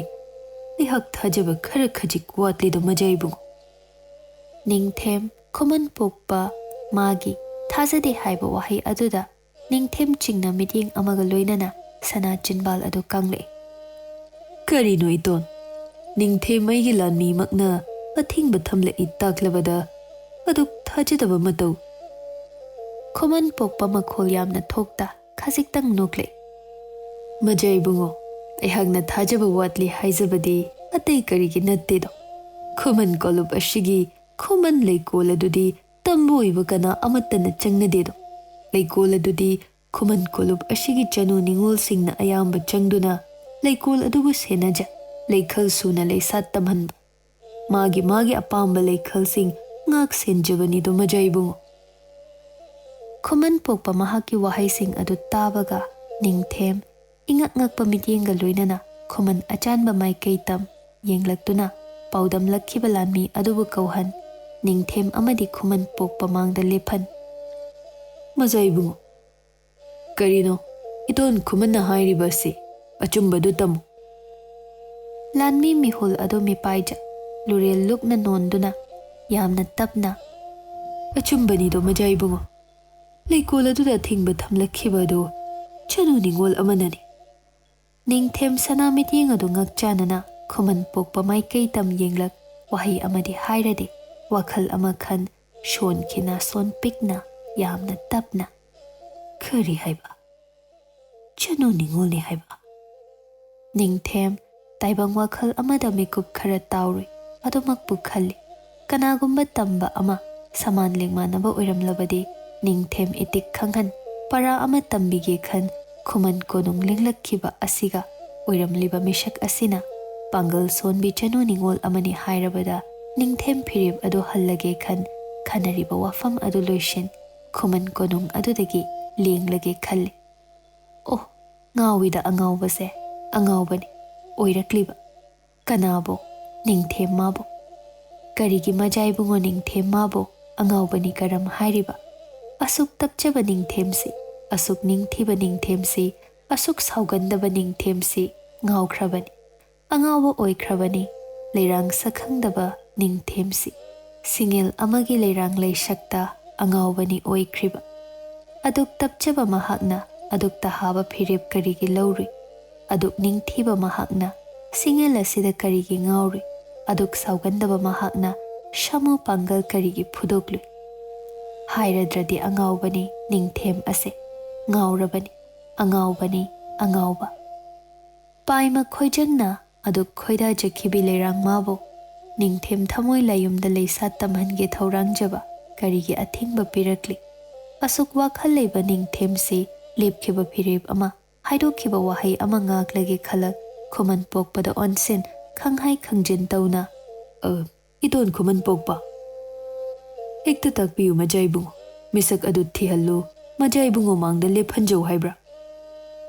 ꯑꯩꯍꯥꯛ ꯊꯥꯖꯕ ꯈꯔ ꯈꯖꯤꯛ ꯋꯥꯠꯂꯤꯗꯣ ꯃꯖꯥ ꯏꯕꯨꯡꯉꯣ꯫ ꯅꯤꯡꯊꯦꯝ ꯈꯨꯃꯟ ꯄꯣꯛꯄ ꯃꯥꯒꯤ ꯊꯥꯖꯗꯦ ꯍꯥꯏꯕ ꯋꯥꯍꯩ ꯑꯗꯨꯗ ꯅꯤꯡꯊꯦꯝ ꯆꯤꯡꯅ ꯃꯤꯠꯌꯦꯡ ꯑꯃꯒ ꯂꯣꯏꯅꯅ ꯁꯅꯥ ꯆꯤꯟꯕꯥꯜ ꯑꯗꯨ ꯀꯪꯂꯛꯏ꯫ ꯀꯔꯤꯅꯣ ꯏꯇꯣꯟ? ꯅꯤꯡꯊꯦꯝ ꯑꯩꯒꯤ ꯂꯥꯟꯃꯤꯃꯛꯅ ꯑꯊꯤꯡꯕ ꯊꯝꯂꯛꯏ ꯇꯥꯛꯂꯕꯗ ꯑꯗꯨꯛ ꯊꯥꯖꯗꯕ ꯃꯇꯧ? ꯈꯨꯃꯟ ꯄꯣꯛꯄ ꯃꯈꯣꯜ ꯌꯥꯝꯅ ꯊꯣꯛꯇ ꯈꯖꯤꯛꯇꯪ ꯅꯣꯛꯂꯛꯏ꯫ ꯃꯖꯥ ꯏꯕꯨꯡꯉꯣ, ꯑꯩꯍꯥꯛꯅ ꯊꯥꯖꯕ ꯋꯥꯠꯂꯤ ꯍꯥꯏꯖꯕꯗꯤ ꯑꯇꯩ ꯀꯔꯤꯒꯤ ꯅꯠꯇꯦꯗꯣ꯫ ꯈꯨꯃꯟ ꯀꯣꯂꯨꯞ ꯑꯁꯤꯒꯤ ꯈꯨꯃꯟ ꯂꯩꯀꯣꯜ ꯑꯗꯨꯗꯤ ꯇꯝꯕ ꯑꯣꯏꯕ ꯀꯅꯥ ꯑꯃꯠꯇꯅ ꯆꯪꯅꯗꯦꯗꯣ꯫ ꯂꯩꯀꯣꯜ ꯑꯗꯨꯗꯤ ꯈꯨꯃꯟ ꯀꯣꯂꯨꯞ ꯑꯁꯤꯒꯤ ꯆꯅꯨ ꯅꯤꯉꯣꯜꯁꯤꯡꯅ ꯑꯌꯥꯝꯕ ꯆꯪꯗꯨꯅ ꯂꯩꯀꯣꯜ ꯑꯗꯨꯕꯨ ꯁꯦꯟꯅꯖ, ꯂꯩꯈꯜ ꯁꯨꯅ ꯂꯩꯁꯥꯠ ꯇꯝꯍꯟꯕ, ꯃꯥꯒꯤ ꯃꯥꯒꯤ ꯑꯄꯥꯝꯕ ꯂꯩꯈꯜꯁꯤꯡ ꯉꯥꯛ ꯁꯦꯟꯖꯕꯅꯤꯗꯣ ꯃꯖꯥ ꯏꯕꯨꯡꯉꯣ꯫ ꯈꯨꯃꯟ ꯄꯣꯛꯄ ꯃꯍꯥꯛꯀꯤ ꯋꯥꯍꯩꯁꯤꯡ ꯑꯗꯨ ꯇꯥꯕꯒ ꯅꯤꯡꯊꯦꯝ ꯏꯉꯛ ꯉꯛꯄ ꯃꯤꯠꯌꯦꯡꯒ ꯂꯣꯏꯅꯅ ꯈꯨꯃꯟ ꯑꯆꯥꯟꯕ ꯃꯥꯏꯀꯩ ꯇꯝ ꯌꯦꯡꯂꯛꯇꯨꯅ ꯄꯥꯎꯗꯝꯂꯛꯈꯤꯕ ꯂꯥꯟꯃꯤ ꯑꯗꯨꯕꯨ ꯀꯧꯍꯟ, ꯅꯤꯡꯊꯦꯝ ꯑꯃꯗꯤ ꯈꯨꯃꯟ ꯄꯣꯛꯄ ꯃꯥꯡꯗ ꯂꯦꯞꯍꯟ꯫ ꯃꯖꯥ ꯏꯕꯨꯡꯉꯣ, ꯀꯔꯤꯅꯣ ꯏꯇꯣꯟ ꯈꯨꯃꯟꯅ ꯍꯥꯏꯔꯤꯕ ꯑꯁꯤ? ꯑꯆꯨꯝꯕꯗꯨ ꯇꯝꯃꯨ꯫ ꯂꯥꯟꯃꯤ ꯃꯤꯍꯨꯜ ꯑꯗꯨ ꯃꯤꯄꯥꯏꯖ ꯂꯨꯔꯦꯜ ꯂꯨꯛꯅ ꯅꯣꯟꯗꯨꯅ ꯌꯥꯝꯅ ꯇꯞꯅ, "ꯑꯆꯨꯝꯕꯅꯤꯗꯣ ꯃꯖꯥ ꯏꯕꯨꯡꯉꯣ, ꯂꯩꯀꯣꯜ ꯑꯗꯨꯗ ꯑꯊꯤꯡꯕ ꯊꯝꯂꯛꯈꯤꯕ ꯑꯗꯨ ꯆꯅꯨ ꯅꯤꯉꯣꯜ ꯑꯃꯅꯅꯤ꯫" ꯅꯤꯡꯊꯦꯝ ꯁꯅꯥ ꯃꯤꯠꯌꯦꯡ ꯑꯗꯨ ꯉꯛꯆꯥꯅꯅ ꯈꯨꯃꯟ ꯄꯣꯛꯄ ꯃꯥꯏꯀꯩ ꯇꯝ ꯌꯦꯡꯂꯛ, ꯋꯥꯍꯩ ꯑꯃꯗꯤ ꯍꯥꯏꯔꯗꯦ, ꯋꯥꯈꯜ ꯑꯃ ꯈꯟ, ꯁꯣꯟꯈꯤꯅ ꯁꯣꯟ ꯄꯤꯛꯅ ꯌꯥꯝꯅ ꯇꯞꯅ, "ꯀꯔꯤ ꯍꯥꯏꯕ? ꯆꯅꯨ ꯅꯤꯉꯣꯜꯅꯤ ꯍꯥꯏꯕ?" ꯅꯤꯡꯊꯦꯝ ꯇꯥꯏꯕꯪ ꯋꯥꯈꯜ ꯑꯃꯗ ꯃꯤꯀꯨꯞ ꯈꯔ ꯇꯥꯎꯔꯨꯏ, ꯑꯗꯨꯃꯛꯄꯨ ꯈꯜꯂꯤ꯫ ꯀꯅꯥꯒꯨꯝꯕ ꯇꯝꯕ ꯑꯃ ꯁꯃꯥꯟ ꯂꯦꯡꯃꯥꯟꯅꯕ ꯑꯣꯏꯔꯝꯂꯕꯗꯤ ꯅꯤꯡꯊꯦꯝ ꯏꯇꯤꯛ ꯈꯪꯍꯟ ꯄꯔꯥ ꯑꯃ ꯇꯝꯕꯤꯒꯦ ꯈꯟ ꯈꯨꯃꯟ ꯀꯣꯅꯨꯡ ꯂꯤꯡꯂꯛꯈꯤꯕ ꯑꯁꯤꯒ ꯑꯣꯏꯔꯝꯂꯤꯕ ꯃꯤꯁꯛ ꯑꯁꯤꯅ ꯄꯥꯡꯒꯜ ꯁꯣꯟꯕꯤ ꯆꯅꯨ ꯅꯤꯉꯣꯜ ꯑꯃꯅꯤ ꯍꯥꯏꯔꯕꯗ ꯅꯤꯡꯊꯦꯝ ꯐꯤꯔꯦꯞ ꯑꯗꯨ ꯍꯜꯂꯒꯦ ꯈꯟ ꯈꯟꯅꯔꯤꯕ ꯋꯥꯐꯝ ꯑꯗꯨ ꯂꯣꯏꯁꯤꯟ ꯈꯨꯃꯟ ꯀꯣꯅꯨꯡ ꯑꯗꯨꯗꯒꯤ ꯂꯦꯡꯂꯒꯦ ꯈꯜꯂꯤ꯫ ꯑꯣ, ꯉꯥꯎꯏꯗ ꯑꯉꯥꯎꯕꯁꯦ, ꯑꯉꯥꯎꯕꯅꯤ ꯑꯣꯏꯔꯛꯂꯤꯕ꯫ ꯀꯅꯥꯕꯣ? ꯅꯤꯡꯊꯦꯝ ꯃꯥꯕꯣ? ꯀꯔꯤꯒꯤ ꯃꯖꯥ ꯏꯕꯨꯡꯉꯣ ꯅꯤꯡꯊꯦꯝ ꯃꯥꯕꯣ ꯑꯉꯥꯎꯕꯅꯤ ꯀꯔꯝ ꯍꯥꯏꯔꯤꯕ? ꯑꯁꯨꯛ ꯇꯞꯆꯕ ꯅꯤꯡꯊꯦꯝꯁꯤ, ꯑꯁꯨꯛ ꯅꯤꯡꯊꯤꯕ ꯅꯤꯡꯊꯦꯝꯁꯤ, ꯑꯁꯨꯛ ꯁꯥꯎꯒꯟꯗꯕ ꯅꯤꯡꯊꯦꯝꯁꯤ ꯉꯥꯎꯈ꯭ꯔꯕꯅꯤ, ꯑꯉꯥꯎꯕ ꯑꯣꯏꯈ꯭ꯔꯕꯅꯤ꯫ ꯂꯩꯔꯥꯡ ꯁꯛꯈꯪꯗꯕ ꯅꯤꯡꯊꯦꯝꯁꯤ, ꯁꯤꯡꯉꯦꯜ ꯑꯃꯒꯤ ꯂꯩꯔꯥꯡ ꯂꯩꯁꯛꯇ ꯑꯉꯥꯎꯕꯅꯤ ꯑꯣꯏꯈ꯭ꯔꯤꯕ꯫ ꯑꯗꯨꯛ ꯇꯞꯆꯕ ꯃꯍꯥꯛꯅ ꯑꯗꯨꯛ ꯇꯍꯥꯕ ꯐꯤꯔꯦꯞ ꯀꯔꯤꯒꯤ ꯂꯧꯔꯨꯏ? ꯑꯗꯨꯛ ꯅꯤꯡꯊꯤꯕ ꯃꯍꯥꯛꯅ ꯁꯤꯡꯉꯦꯜ ꯑꯁꯤꯗ ꯀꯔꯤꯒꯤ ꯉꯥꯎꯔꯨꯏ? ꯑꯗꯨꯛ ꯁꯥꯎꯒꯟꯗꯕ ꯃꯍꯥꯛꯅ ꯁꯥꯃꯨ ꯄꯥꯡꯒꯜ ꯀꯔꯤꯒꯤ ꯐꯨꯗꯣꯛꯂꯨꯏ? ꯍꯥꯏꯔꯗ꯭ꯔꯗꯤ ꯑꯉꯥꯎꯕꯅꯤ ꯅꯤꯡꯊꯦꯝ ꯑꯁꯦ, ꯉꯥꯎꯔꯕꯅꯤ, ꯑꯉꯥꯎꯕꯅꯤ, ꯑꯉꯥꯎꯕ꯫ ꯄꯥꯏꯃ ꯈꯣꯏꯖꯪꯅ ꯑꯗꯨꯛ ꯈꯣꯏꯗꯥꯖꯈꯤꯕꯤ ꯂꯩꯔꯥꯡ ꯃꯥꯕꯨ ꯅꯤꯡꯊꯦꯝ ꯊꯃꯣꯏ ꯂꯥꯏꯌꯨꯝꯗ ꯂꯩꯁꯥ ꯇꯝꯍꯟꯒꯦ ꯊꯧꯔꯥꯡꯖꯕ ꯀꯔꯤꯒꯤ ꯑꯊꯤꯡꯕ ꯄꯤꯔꯛꯂꯤ? ꯑꯁꯨꯛ ꯋꯥꯈꯜ ꯂꯩꯕ ꯅꯤꯡꯊꯦꯝꯁꯤ ꯂꯦꯞꯈꯤꯕ ꯐꯤꯔꯦꯞ ꯑꯃ, ꯍꯥꯏꯗꯣꯛꯈꯤꯕ ꯋꯥꯍꯩ ꯑꯃ ꯉꯥꯛꯂꯒꯦ ꯈꯜꯂꯛ ꯈꯨꯃꯟ ꯄꯣꯛꯄꯗ ꯑꯣꯟꯁꯤꯟ ꯈꯪꯍꯥꯏ ꯈꯪꯖꯤꯟ ꯇꯧꯅ, "ꯑ, ꯏꯇꯣꯟ ꯈꯨꯃꯟ ꯄꯣꯛꯄ, ꯍꯦꯛꯇ ꯇꯥꯛꯄꯤꯌꯨ ꯃꯖꯥ ꯏꯕꯨꯡꯉꯣ, ꯃꯤꯁꯛ ꯑꯗꯨ ꯊꯤꯍꯜꯂꯨ, ꯃꯖꯥ ꯏꯕꯨꯡꯉꯣ ꯃꯥꯡꯗ ꯂꯦꯞꯍꯟꯖꯧ ꯍꯥꯏꯕ꯭ꯔꯥ?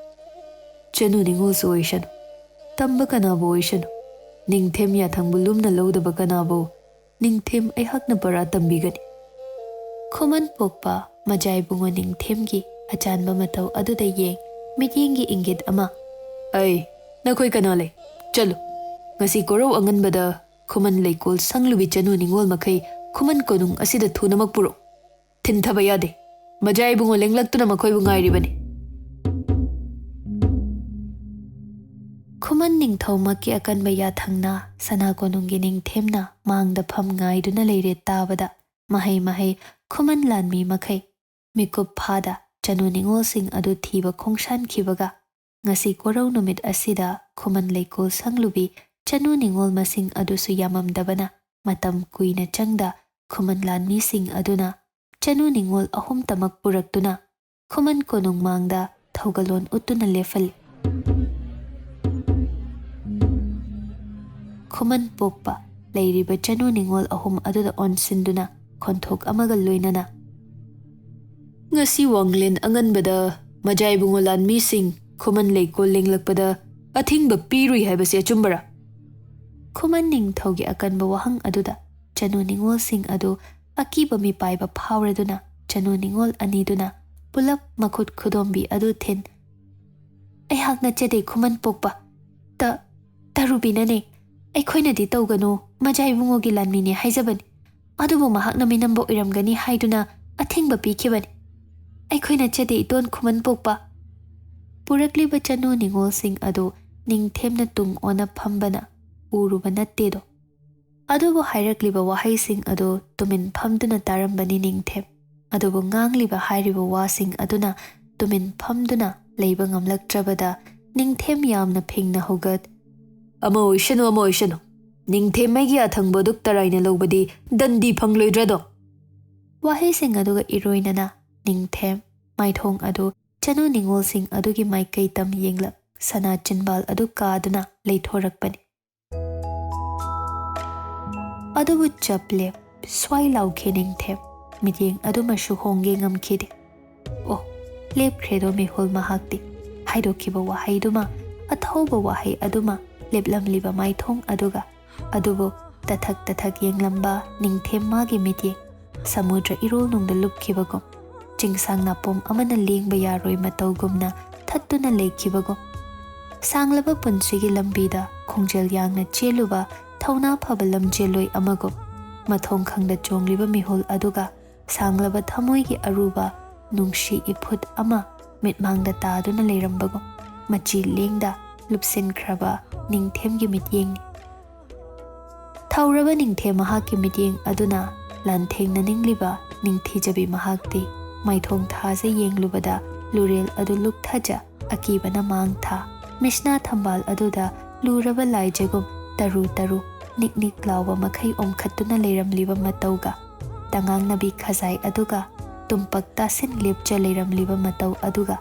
ꯆꯅꯨ ꯅꯤꯉꯣꯜꯁꯨ ꯑꯣꯏꯁꯅꯨ, ꯇꯝꯕ ꯀꯅꯥꯕꯨ ꯑꯣꯏꯁꯅꯨ, ꯅꯤꯡꯊꯦꯝ ꯌꯥꯊꯪꯕꯨ ꯂꯨꯝꯅ ꯂꯧꯗꯕ ꯀꯅꯥꯕꯨ ꯅꯤꯡꯊꯦꯝ ꯑꯩꯍꯥꯛꯅ ꯄꯔꯥ ꯇꯝꯕꯤꯒꯅꯤ? ꯈꯨꯃꯟ ꯄꯣꯛꯄ ꯃꯖꯥꯏꯕꯨꯡꯉꯣ ꯅꯤꯡꯊꯦꯝꯒꯤ ꯑꯆꯥꯟꯕ ꯃꯇꯧ ꯑꯗꯨꯗ ꯌꯦꯡ ꯃꯤꯠꯌꯦꯡꯒꯤ ꯏꯪꯒꯤꯠ ꯑꯃ, "ꯑꯩ, ꯅꯈꯣꯏ ꯀꯅꯥ ꯂꯩ? ꯆꯠꯂꯨ꯫ ꯉꯁꯤ ꯀꯣꯔꯧ ꯑꯉꯟꯕꯗ ꯈꯨꯃꯟ ꯂꯩꯀꯣꯜ ꯁꯪꯂꯨꯕꯤ ꯆꯅꯨ ꯅꯤꯉꯣꯜ ꯃꯈꯩ ꯈꯨꯃꯟ ꯀꯣꯅꯨꯡ ꯑꯁꯤꯗ ꯊꯨꯅꯃꯛ ꯄꯨꯔꯛꯎ꯫ ꯊꯤꯟꯊꯕ ꯌꯥꯗꯦ꯫ ꯃꯖꯥꯏꯕꯨꯡꯉꯣ ꯂꯦꯡꯂꯛꯇꯨꯅ ꯃꯈꯣꯏꯕꯨ ꯉꯥꯏꯔꯤꯕꯅꯤ꯫" ꯈꯨꯃꯟ ꯅꯤꯡꯊꯧꯃꯛꯀꯤ ꯑꯀꯟꯕ ꯌꯥꯊꯪꯅ ꯁꯅꯥ ꯀꯣꯅꯨꯡꯒꯤ ꯅꯤꯡꯊꯦꯝꯅ ꯃꯥꯡꯗ ꯐꯝ ꯉꯥꯏꯗꯨꯅ ꯂꯩꯔꯦ ꯇꯥꯕꯗ, ꯃꯍꯩ ꯃꯍꯩ ꯈꯨꯃꯟ ꯂꯥꯟꯃꯤ ꯃꯈꯩ ꯃꯤꯀꯨꯞ ꯐꯥꯗ ꯆꯅꯨ ꯅꯤꯉꯣꯜꯁꯤꯡ ꯑꯗꯨ ꯊꯤꯕ ꯈꯣꯡꯁꯥꯟꯈꯤꯕꯒ, ꯉꯁꯤ ꯀꯣꯔꯧ ꯅꯨꯃꯤꯠ ꯑꯁꯤꯗ ꯈꯨꯃꯟ ꯂꯩꯀꯣꯜ ꯁꯪꯂꯨꯕꯤ ꯆꯅꯨ ꯅꯤꯉꯣꯜ ꯃꯁꯤꯡ ꯑꯗꯨꯁꯨ ꯌꯥꯝꯃꯝꯗꯕꯅ, ꯃꯇꯝ ꯀꯨꯏꯅ ꯆꯪꯗ ꯈꯨꯃꯟ ꯂꯥꯟꯃꯤꯁꯤꯡ ꯑꯗꯨꯅ ꯆꯅꯨ ꯅꯤꯉꯣꯜ ꯑꯍꯨꯝꯇꯃꯛ ꯄꯨꯔꯛꯇꯨꯅ ꯈꯨꯃꯟ ꯀꯣꯅꯨꯡ ꯃꯥꯡꯗ ꯊꯧꯒꯜꯂꯣꯟ ꯎꯠꯇꯨꯅ ꯂꯦꯞꯍꯜꯂꯤ꯫ ꯈꯨꯃꯟ ꯄꯣꯛꯄ ꯂꯩꯔꯤꯕ ꯆꯅꯨ ꯅꯤꯉꯣꯜ ꯑꯍꯨꯝ ꯑꯗꯨꯗ ꯑꯣꯟꯁꯤꯟꯗꯨꯅ ꯈꯣꯟꯊꯣꯛ ꯑꯃꯒ ꯂꯣꯏꯅꯅ, "ꯉꯁꯤ ꯋꯥꯡꯂꯦꯟ ꯑꯉꯟꯕꯗ ꯃꯖꯥꯏꯕꯨꯡꯉꯣ ꯂꯥꯟꯃꯤꯁꯤꯡ ꯈꯨꯃꯟ ꯂꯩꯀꯣꯜ ꯂꯦꯡꯂꯛꯄꯗ ꯑꯊꯤꯡꯕ ꯄꯤꯔꯨꯏ ꯍꯥꯏꯕꯁꯤ ꯑꯆꯨꯝꯕꯔꯥ?" ꯈꯨꯃꯟ ꯅꯤꯡꯊꯧꯒꯤ ꯑꯀꯟꯕ ꯋꯥꯍꯪ ꯑꯗꯨꯗ ꯆꯅꯨ ꯅꯤꯉꯣꯜꯁꯤꯡ ꯑꯗꯨ ꯑꯀꯤꯕ ꯃꯤꯄꯥꯏꯕ ꯐꯥꯎꯔꯗꯨꯅ ꯆꯅꯨ ꯅꯤꯉꯣꯜ ꯑꯅꯤꯗꯨꯅ ꯄꯨꯂꯞ ꯃꯈꯨꯠ ꯈꯨꯗꯣꯝꯕꯤ ꯑꯗꯨ ꯊꯤꯟ, "ꯑꯩꯍꯥꯛ ꯅꯠꯆꯗꯦ ꯈꯨꯃꯟ ꯄꯣꯛꯄ꯫ ꯇ-, ꯇꯔꯨꯕꯤꯅꯅꯦ꯫ ꯑꯩꯈꯣꯏꯅꯗꯤ ꯇꯧꯒꯅꯨ, ꯃꯖꯥꯏꯕꯨꯡꯉꯣꯒꯤ ꯂꯥꯟꯃꯤꯅꯦ ꯍꯥꯏꯖꯕꯅꯤ꯫ ꯑꯗꯨꯕꯨ ꯃꯍꯥꯛꯅ ꯃꯤꯅꯝꯕ ꯑꯣꯏꯔꯝꯒꯅꯤ ꯍꯥꯏꯗꯨꯅ ꯑꯊꯤꯡꯕ ꯄꯤꯈꯤꯕꯅꯤ꯫ ꯑꯩꯈꯣꯏ ꯅꯠꯆꯗꯦ ꯏꯇꯣꯟ ꯈꯨꯃꯟ ꯄꯣꯛꯄ꯫" ꯄꯨꯔꯛꯂꯤꯕ ꯆꯅꯨ ꯅꯤꯉꯣꯜꯁꯤꯡ ꯑꯗꯨ ꯅꯤꯡꯊꯦꯝꯅ ꯇꯨꯡ ꯑꯣꯟꯅ ꯐꯝꯕꯅ ꯎꯔꯨꯕ ꯅꯠꯇꯦꯗꯣ꯫ ꯑꯗꯨꯕꯨ ꯍꯥꯏꯔꯛꯂꯤꯕ ꯋꯥꯍꯩꯁꯤꯡ ꯑꯗꯨ ꯇꯨꯃꯤꯟ ꯐꯝꯗꯨꯅ ꯇꯥꯔꯝꯕꯅꯤ ꯅꯤꯡꯊꯦꯝ꯫ ꯑꯗꯨꯕꯨ ꯉꯥꯡꯂꯤꯕ ꯍꯥꯏꯔꯤꯕ ꯋꯥꯁꯤꯡ ꯑꯗꯨꯅ ꯇꯨꯃꯤꯟ ꯐꯝꯗꯨꯅ ꯂꯩꯕ ꯉꯝꯂꯛꯇ꯭ꯔꯕꯗ ꯅꯤꯡꯊꯦꯝ ꯌꯥꯝꯅ ꯐꯤꯡꯅ ꯍꯧꯒꯠ, "ꯑꯃ ꯑꯣꯏꯁꯅꯨ, ꯑꯃ ꯑꯣꯏꯁꯅꯨ꯫ ꯅꯤꯡꯊꯦꯝ ꯑꯩꯒꯤ ꯑꯊꯪꯕ ꯑꯗꯨꯛ ꯇꯔꯥꯏꯅ ꯂꯧꯕꯗꯤ ꯗꯟꯗꯤ ꯐꯪꯂꯣꯏꯗ꯭ꯔꯗꯣ?" ꯋꯥꯍꯩꯁꯤꯡ ꯑꯗꯨꯒ ꯏꯔꯣꯏꯅꯅ ꯅꯤꯡꯊꯦꯝ ꯃꯥꯏꯊꯣꯡ ꯑꯗꯨ ꯆꯅꯨ ꯅꯤꯉꯣꯜꯁꯤꯡ ꯑꯗꯨꯒꯤ ꯃꯥꯏꯀꯩ ꯇꯝ ꯌꯦꯡꯂꯛ ꯁꯅꯥ ꯆꯤꯟꯕꯥꯜ ꯑꯗꯨ ꯀꯥꯗꯨꯅ ꯂꯩꯊꯣꯔꯛꯄꯅꯤ꯫ ꯑꯗꯨꯕꯨ ꯆꯞ ꯂꯦꯞ ꯁ꯭ꯋꯥꯏ ꯂꯥꯎꯈꯤ ꯅꯤꯡꯊꯦꯝ꯫ ꯃꯤꯠꯌꯦꯡ ꯑꯗꯨꯃꯁꯨ ꯍꯣꯡꯒꯦ ꯉꯝꯈꯤꯗꯦ꯫ "ꯑꯣ, ꯂꯦꯞꯈ꯭ꯔꯦꯗꯣ ꯃꯤꯍꯨꯜ ꯃꯍꯥꯛꯇꯤ" ꯍꯥꯏꯗꯣꯛꯈꯤꯕ ꯋꯥꯍꯩꯗꯨꯃ, ꯑꯊꯧꯕ ꯋꯥꯍꯩ ꯑꯗꯨꯃ ꯂꯦꯞꯂꯝꯂꯤꯕ ꯃꯥꯏꯊꯣꯡ ꯑꯗꯨꯒ꯫ ꯑꯗꯨꯕꯨ ꯇꯊꯛ ꯇꯊꯛ ꯌꯦꯡꯂꯝꯕ ꯅꯤꯡꯊꯦꯝ ꯃꯥꯒꯤ ꯃꯤꯠꯌꯦꯡ ꯁꯃꯨꯗ꯭ꯔ ꯏꯔꯣꯜꯅꯨꯡꯗ ꯂꯨꯞꯈꯤꯕꯒꯨꯝ, ꯆꯤꯡꯁꯥꯡ ꯅꯥꯄꯣꯝ ꯑꯃꯅ ꯂꯦꯡꯕ ꯌꯥꯔꯣꯏ ꯃꯇꯧꯒꯨꯝꯅ ꯊꯠꯇꯨꯅ ꯂꯩꯈꯤꯕꯒꯨꯝ, ꯁꯥꯡꯂꯕ ꯄꯨꯟꯁꯤꯒꯤ ꯂꯝꯕꯤꯗ ꯈꯣꯡꯖꯦꯜ ꯌꯥꯡꯅ ꯆꯦꯜꯂꯨꯕ ꯊꯧꯅꯥ ꯐꯕ ꯂꯝꯖꯦꯜꯂꯣꯏ ꯑꯃꯒꯨꯝ, ꯃꯊꯣꯡ ꯈꯪꯗ ꯆꯣꯡꯂꯤꯕ ꯃꯤꯍꯨꯜ ꯑꯗꯨꯒ ꯁꯥꯡꯂꯕ ꯊꯃꯣꯏꯒꯤ ꯑꯔꯨꯕ ꯅꯨꯡꯁꯤ ꯏꯐꯨꯠ ꯑꯃ ꯃꯤꯠꯃꯥꯡꯗ ꯇꯥꯗꯨꯅ ꯂꯩꯔꯝꯕꯒꯨꯝ, ꯃꯆꯤ ꯂꯦꯡꯗ ꯂꯨꯞꯁꯤꯟꯈ꯭ꯔꯕ ꯅꯤꯡꯊꯦꯝꯒꯤ ꯃꯤꯠꯌꯦꯡꯅꯤ꯫ ꯊꯧꯔꯕ ꯅꯤꯡꯊꯦꯝ ꯃꯍꯥꯛꯀꯤ ꯃꯤꯠꯌꯦꯡ ꯑꯗꯨꯅ ꯂꯥꯟꯊꯦꯡꯅꯅꯤꯡꯂꯤꯕ ꯅꯤꯡꯊꯤꯖꯕꯤ ꯃꯍꯥꯛꯇꯤ ꯃꯥꯏꯊꯣꯡ ꯊꯥꯖ ꯌꯦꯡꯂꯨꯕꯗ ꯂꯨꯔꯦꯜ ꯑꯗꯨ ꯂꯨꯛꯊꯖ ꯑꯀꯤꯕꯅ ꯃꯥꯡ ꯊꯥ꯫ ꯃꯤꯁꯅꯥ ꯊꯝꯕꯥꯜ ꯑꯗꯨꯗ ꯂꯨꯔꯕ ꯂꯥꯏꯖꯒꯨꯝ ꯇꯔꯨ ꯇꯔꯨ ꯅꯤꯛ ꯅꯤꯛ ꯂꯥꯎꯕ ꯃꯈꯩ ꯑꯣꯝꯈꯠꯇꯨꯅ ꯂꯩꯔꯝꯂꯤꯕ ꯃꯇꯧꯒ, ꯇꯉꯥꯡꯅꯕꯤ ꯈꯖꯥꯏ ꯑꯗꯨꯒ ꯇꯨꯝꯄꯛ ꯇꯥꯁꯤꯟ ꯂꯦꯞꯆ ꯂꯩꯔꯝꯂꯤꯕ ꯃꯇꯧ ꯑꯗꯨꯒ,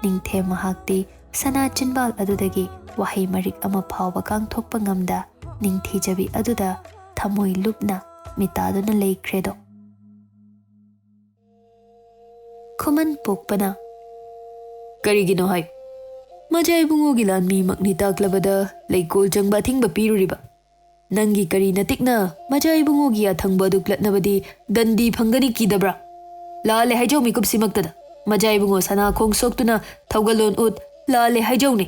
ꯅꯤꯡꯊꯦꯝ ꯃꯍꯥꯛꯇꯤ ꯁꯅꯥ ꯆꯤꯟꯕꯥꯜ ꯑꯗꯨꯗꯒꯤ ꯋꯥꯍꯩ ꯃꯔꯤꯛ ꯑꯃ ꯐꯥꯎꯕ ꯀꯥꯡꯊꯣꯛꯄ ꯉꯝꯗ ꯅꯤꯡꯊꯤꯖꯕꯤ ꯑꯗꯨꯗ ꯊꯃꯣꯏ ꯂꯨꯞꯅ ꯃꯤꯇꯥꯗꯨꯅ ꯂꯩꯈ꯭ꯔꯦꯗꯣ꯫ ꯈꯨꯃꯟ ꯄꯣꯛꯄꯅ, "ꯀꯔꯤꯒꯤꯅꯣ ꯍꯥꯏ? ꯃꯖꯥ ꯏꯕꯨꯡꯉꯣꯒꯤ ꯂꯥꯟꯃꯤꯃꯛꯅꯤ ꯇꯥꯛꯂꯕꯗ ꯂꯩꯀꯣꯜ ꯆꯪꯕ ꯑꯊꯤꯡꯕ ꯄꯤꯔꯨꯔꯤꯕ? ꯅꯪꯒꯤ ꯀꯔꯤ ꯅꯇꯤꯛꯅ ꯃꯖꯥ ꯏꯕꯨꯡꯉꯣꯒꯤ ꯌꯥꯊꯪꯕ ꯑꯗꯨ ꯀ꯭ꯂꯠꯅꯕꯗꯤ ꯗꯟꯗꯤ ꯐꯪꯒꯅꯤ ꯀꯤꯗꯕ꯭ꯔꯥ? ꯂꯥꯜꯂꯦ ꯍꯥꯏꯖꯧ ꯃꯤꯀꯨꯞꯁꯤꯃꯛꯇꯗ꯫ ꯃꯖꯥ ꯏꯕꯨꯡꯉꯣ ꯁꯅꯥ ꯈꯣꯡ ꯁꯣꯛꯇꯨꯅ ꯊꯧꯒꯜꯂꯣꯟ ꯎꯠ ꯂꯥꯜꯂꯦ ꯍꯥꯏꯖꯧꯅꯦ꯫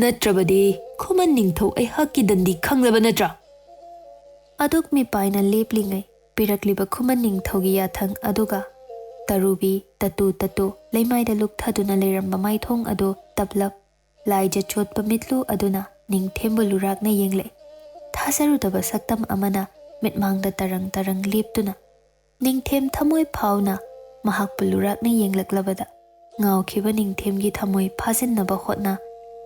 ꯅꯠꯇ꯭ꯔꯕꯗꯤ ꯈꯨꯃꯟ ꯅꯤꯡꯊꯧ ꯑꯩꯍꯥꯛꯀꯤ ꯗꯟꯗꯤ ꯈꯪꯂꯕ ꯅꯠꯇ꯭ꯔꯥ?" ꯑꯗꯨꯛ ꯃꯤꯄꯥꯏꯅ ꯂꯦꯞꯂꯤꯉꯩ ꯄꯤꯔꯛꯂꯤꯕ ꯈꯨꯃꯟ ꯅꯤꯡꯊꯧꯒꯤ ꯌꯥꯊꯪ ꯑꯗꯨꯒ ꯇꯔꯨꯕꯤ ꯇꯇꯨ ꯇꯇꯨ ꯂꯩꯃꯥꯏꯗ ꯂꯨꯛꯊꯗꯨꯅ ꯂꯩꯔꯝꯕ ꯃꯥꯏꯊꯣꯡ ꯑꯗꯨ ꯇꯞꯂꯞ ꯂꯥꯏꯖ ꯆꯣꯠꯄ ꯃꯤꯠꯂꯨ ꯑꯗꯨꯅ ꯅꯤꯡꯊꯦꯝꯕꯨ ꯂꯨꯔꯥꯛꯅ ꯌꯦꯡꯂꯛꯏ꯫ ꯊꯥꯖꯔꯨꯗꯕ ꯁꯛꯇꯝ ꯑꯃꯅ ꯃꯤꯠꯃꯥꯡꯗ ꯇꯔꯪ ꯇꯔꯪ ꯂꯦꯞꯇꯨꯅ ꯅꯤꯡꯊꯦꯝ ꯊꯃꯣꯏ ꯐꯥꯎꯅ ꯃꯍꯥꯛꯄꯨ ꯂꯨꯔꯥꯛꯅ ꯌꯦꯡꯂꯛꯂꯕꯗ ꯉꯥꯎꯈꯤꯕ ꯅꯤꯡꯊꯦꯝꯒꯤ ꯊꯃꯣꯏ ꯐꯥꯖꯤꯟꯅꯕ ꯍꯣꯠꯅ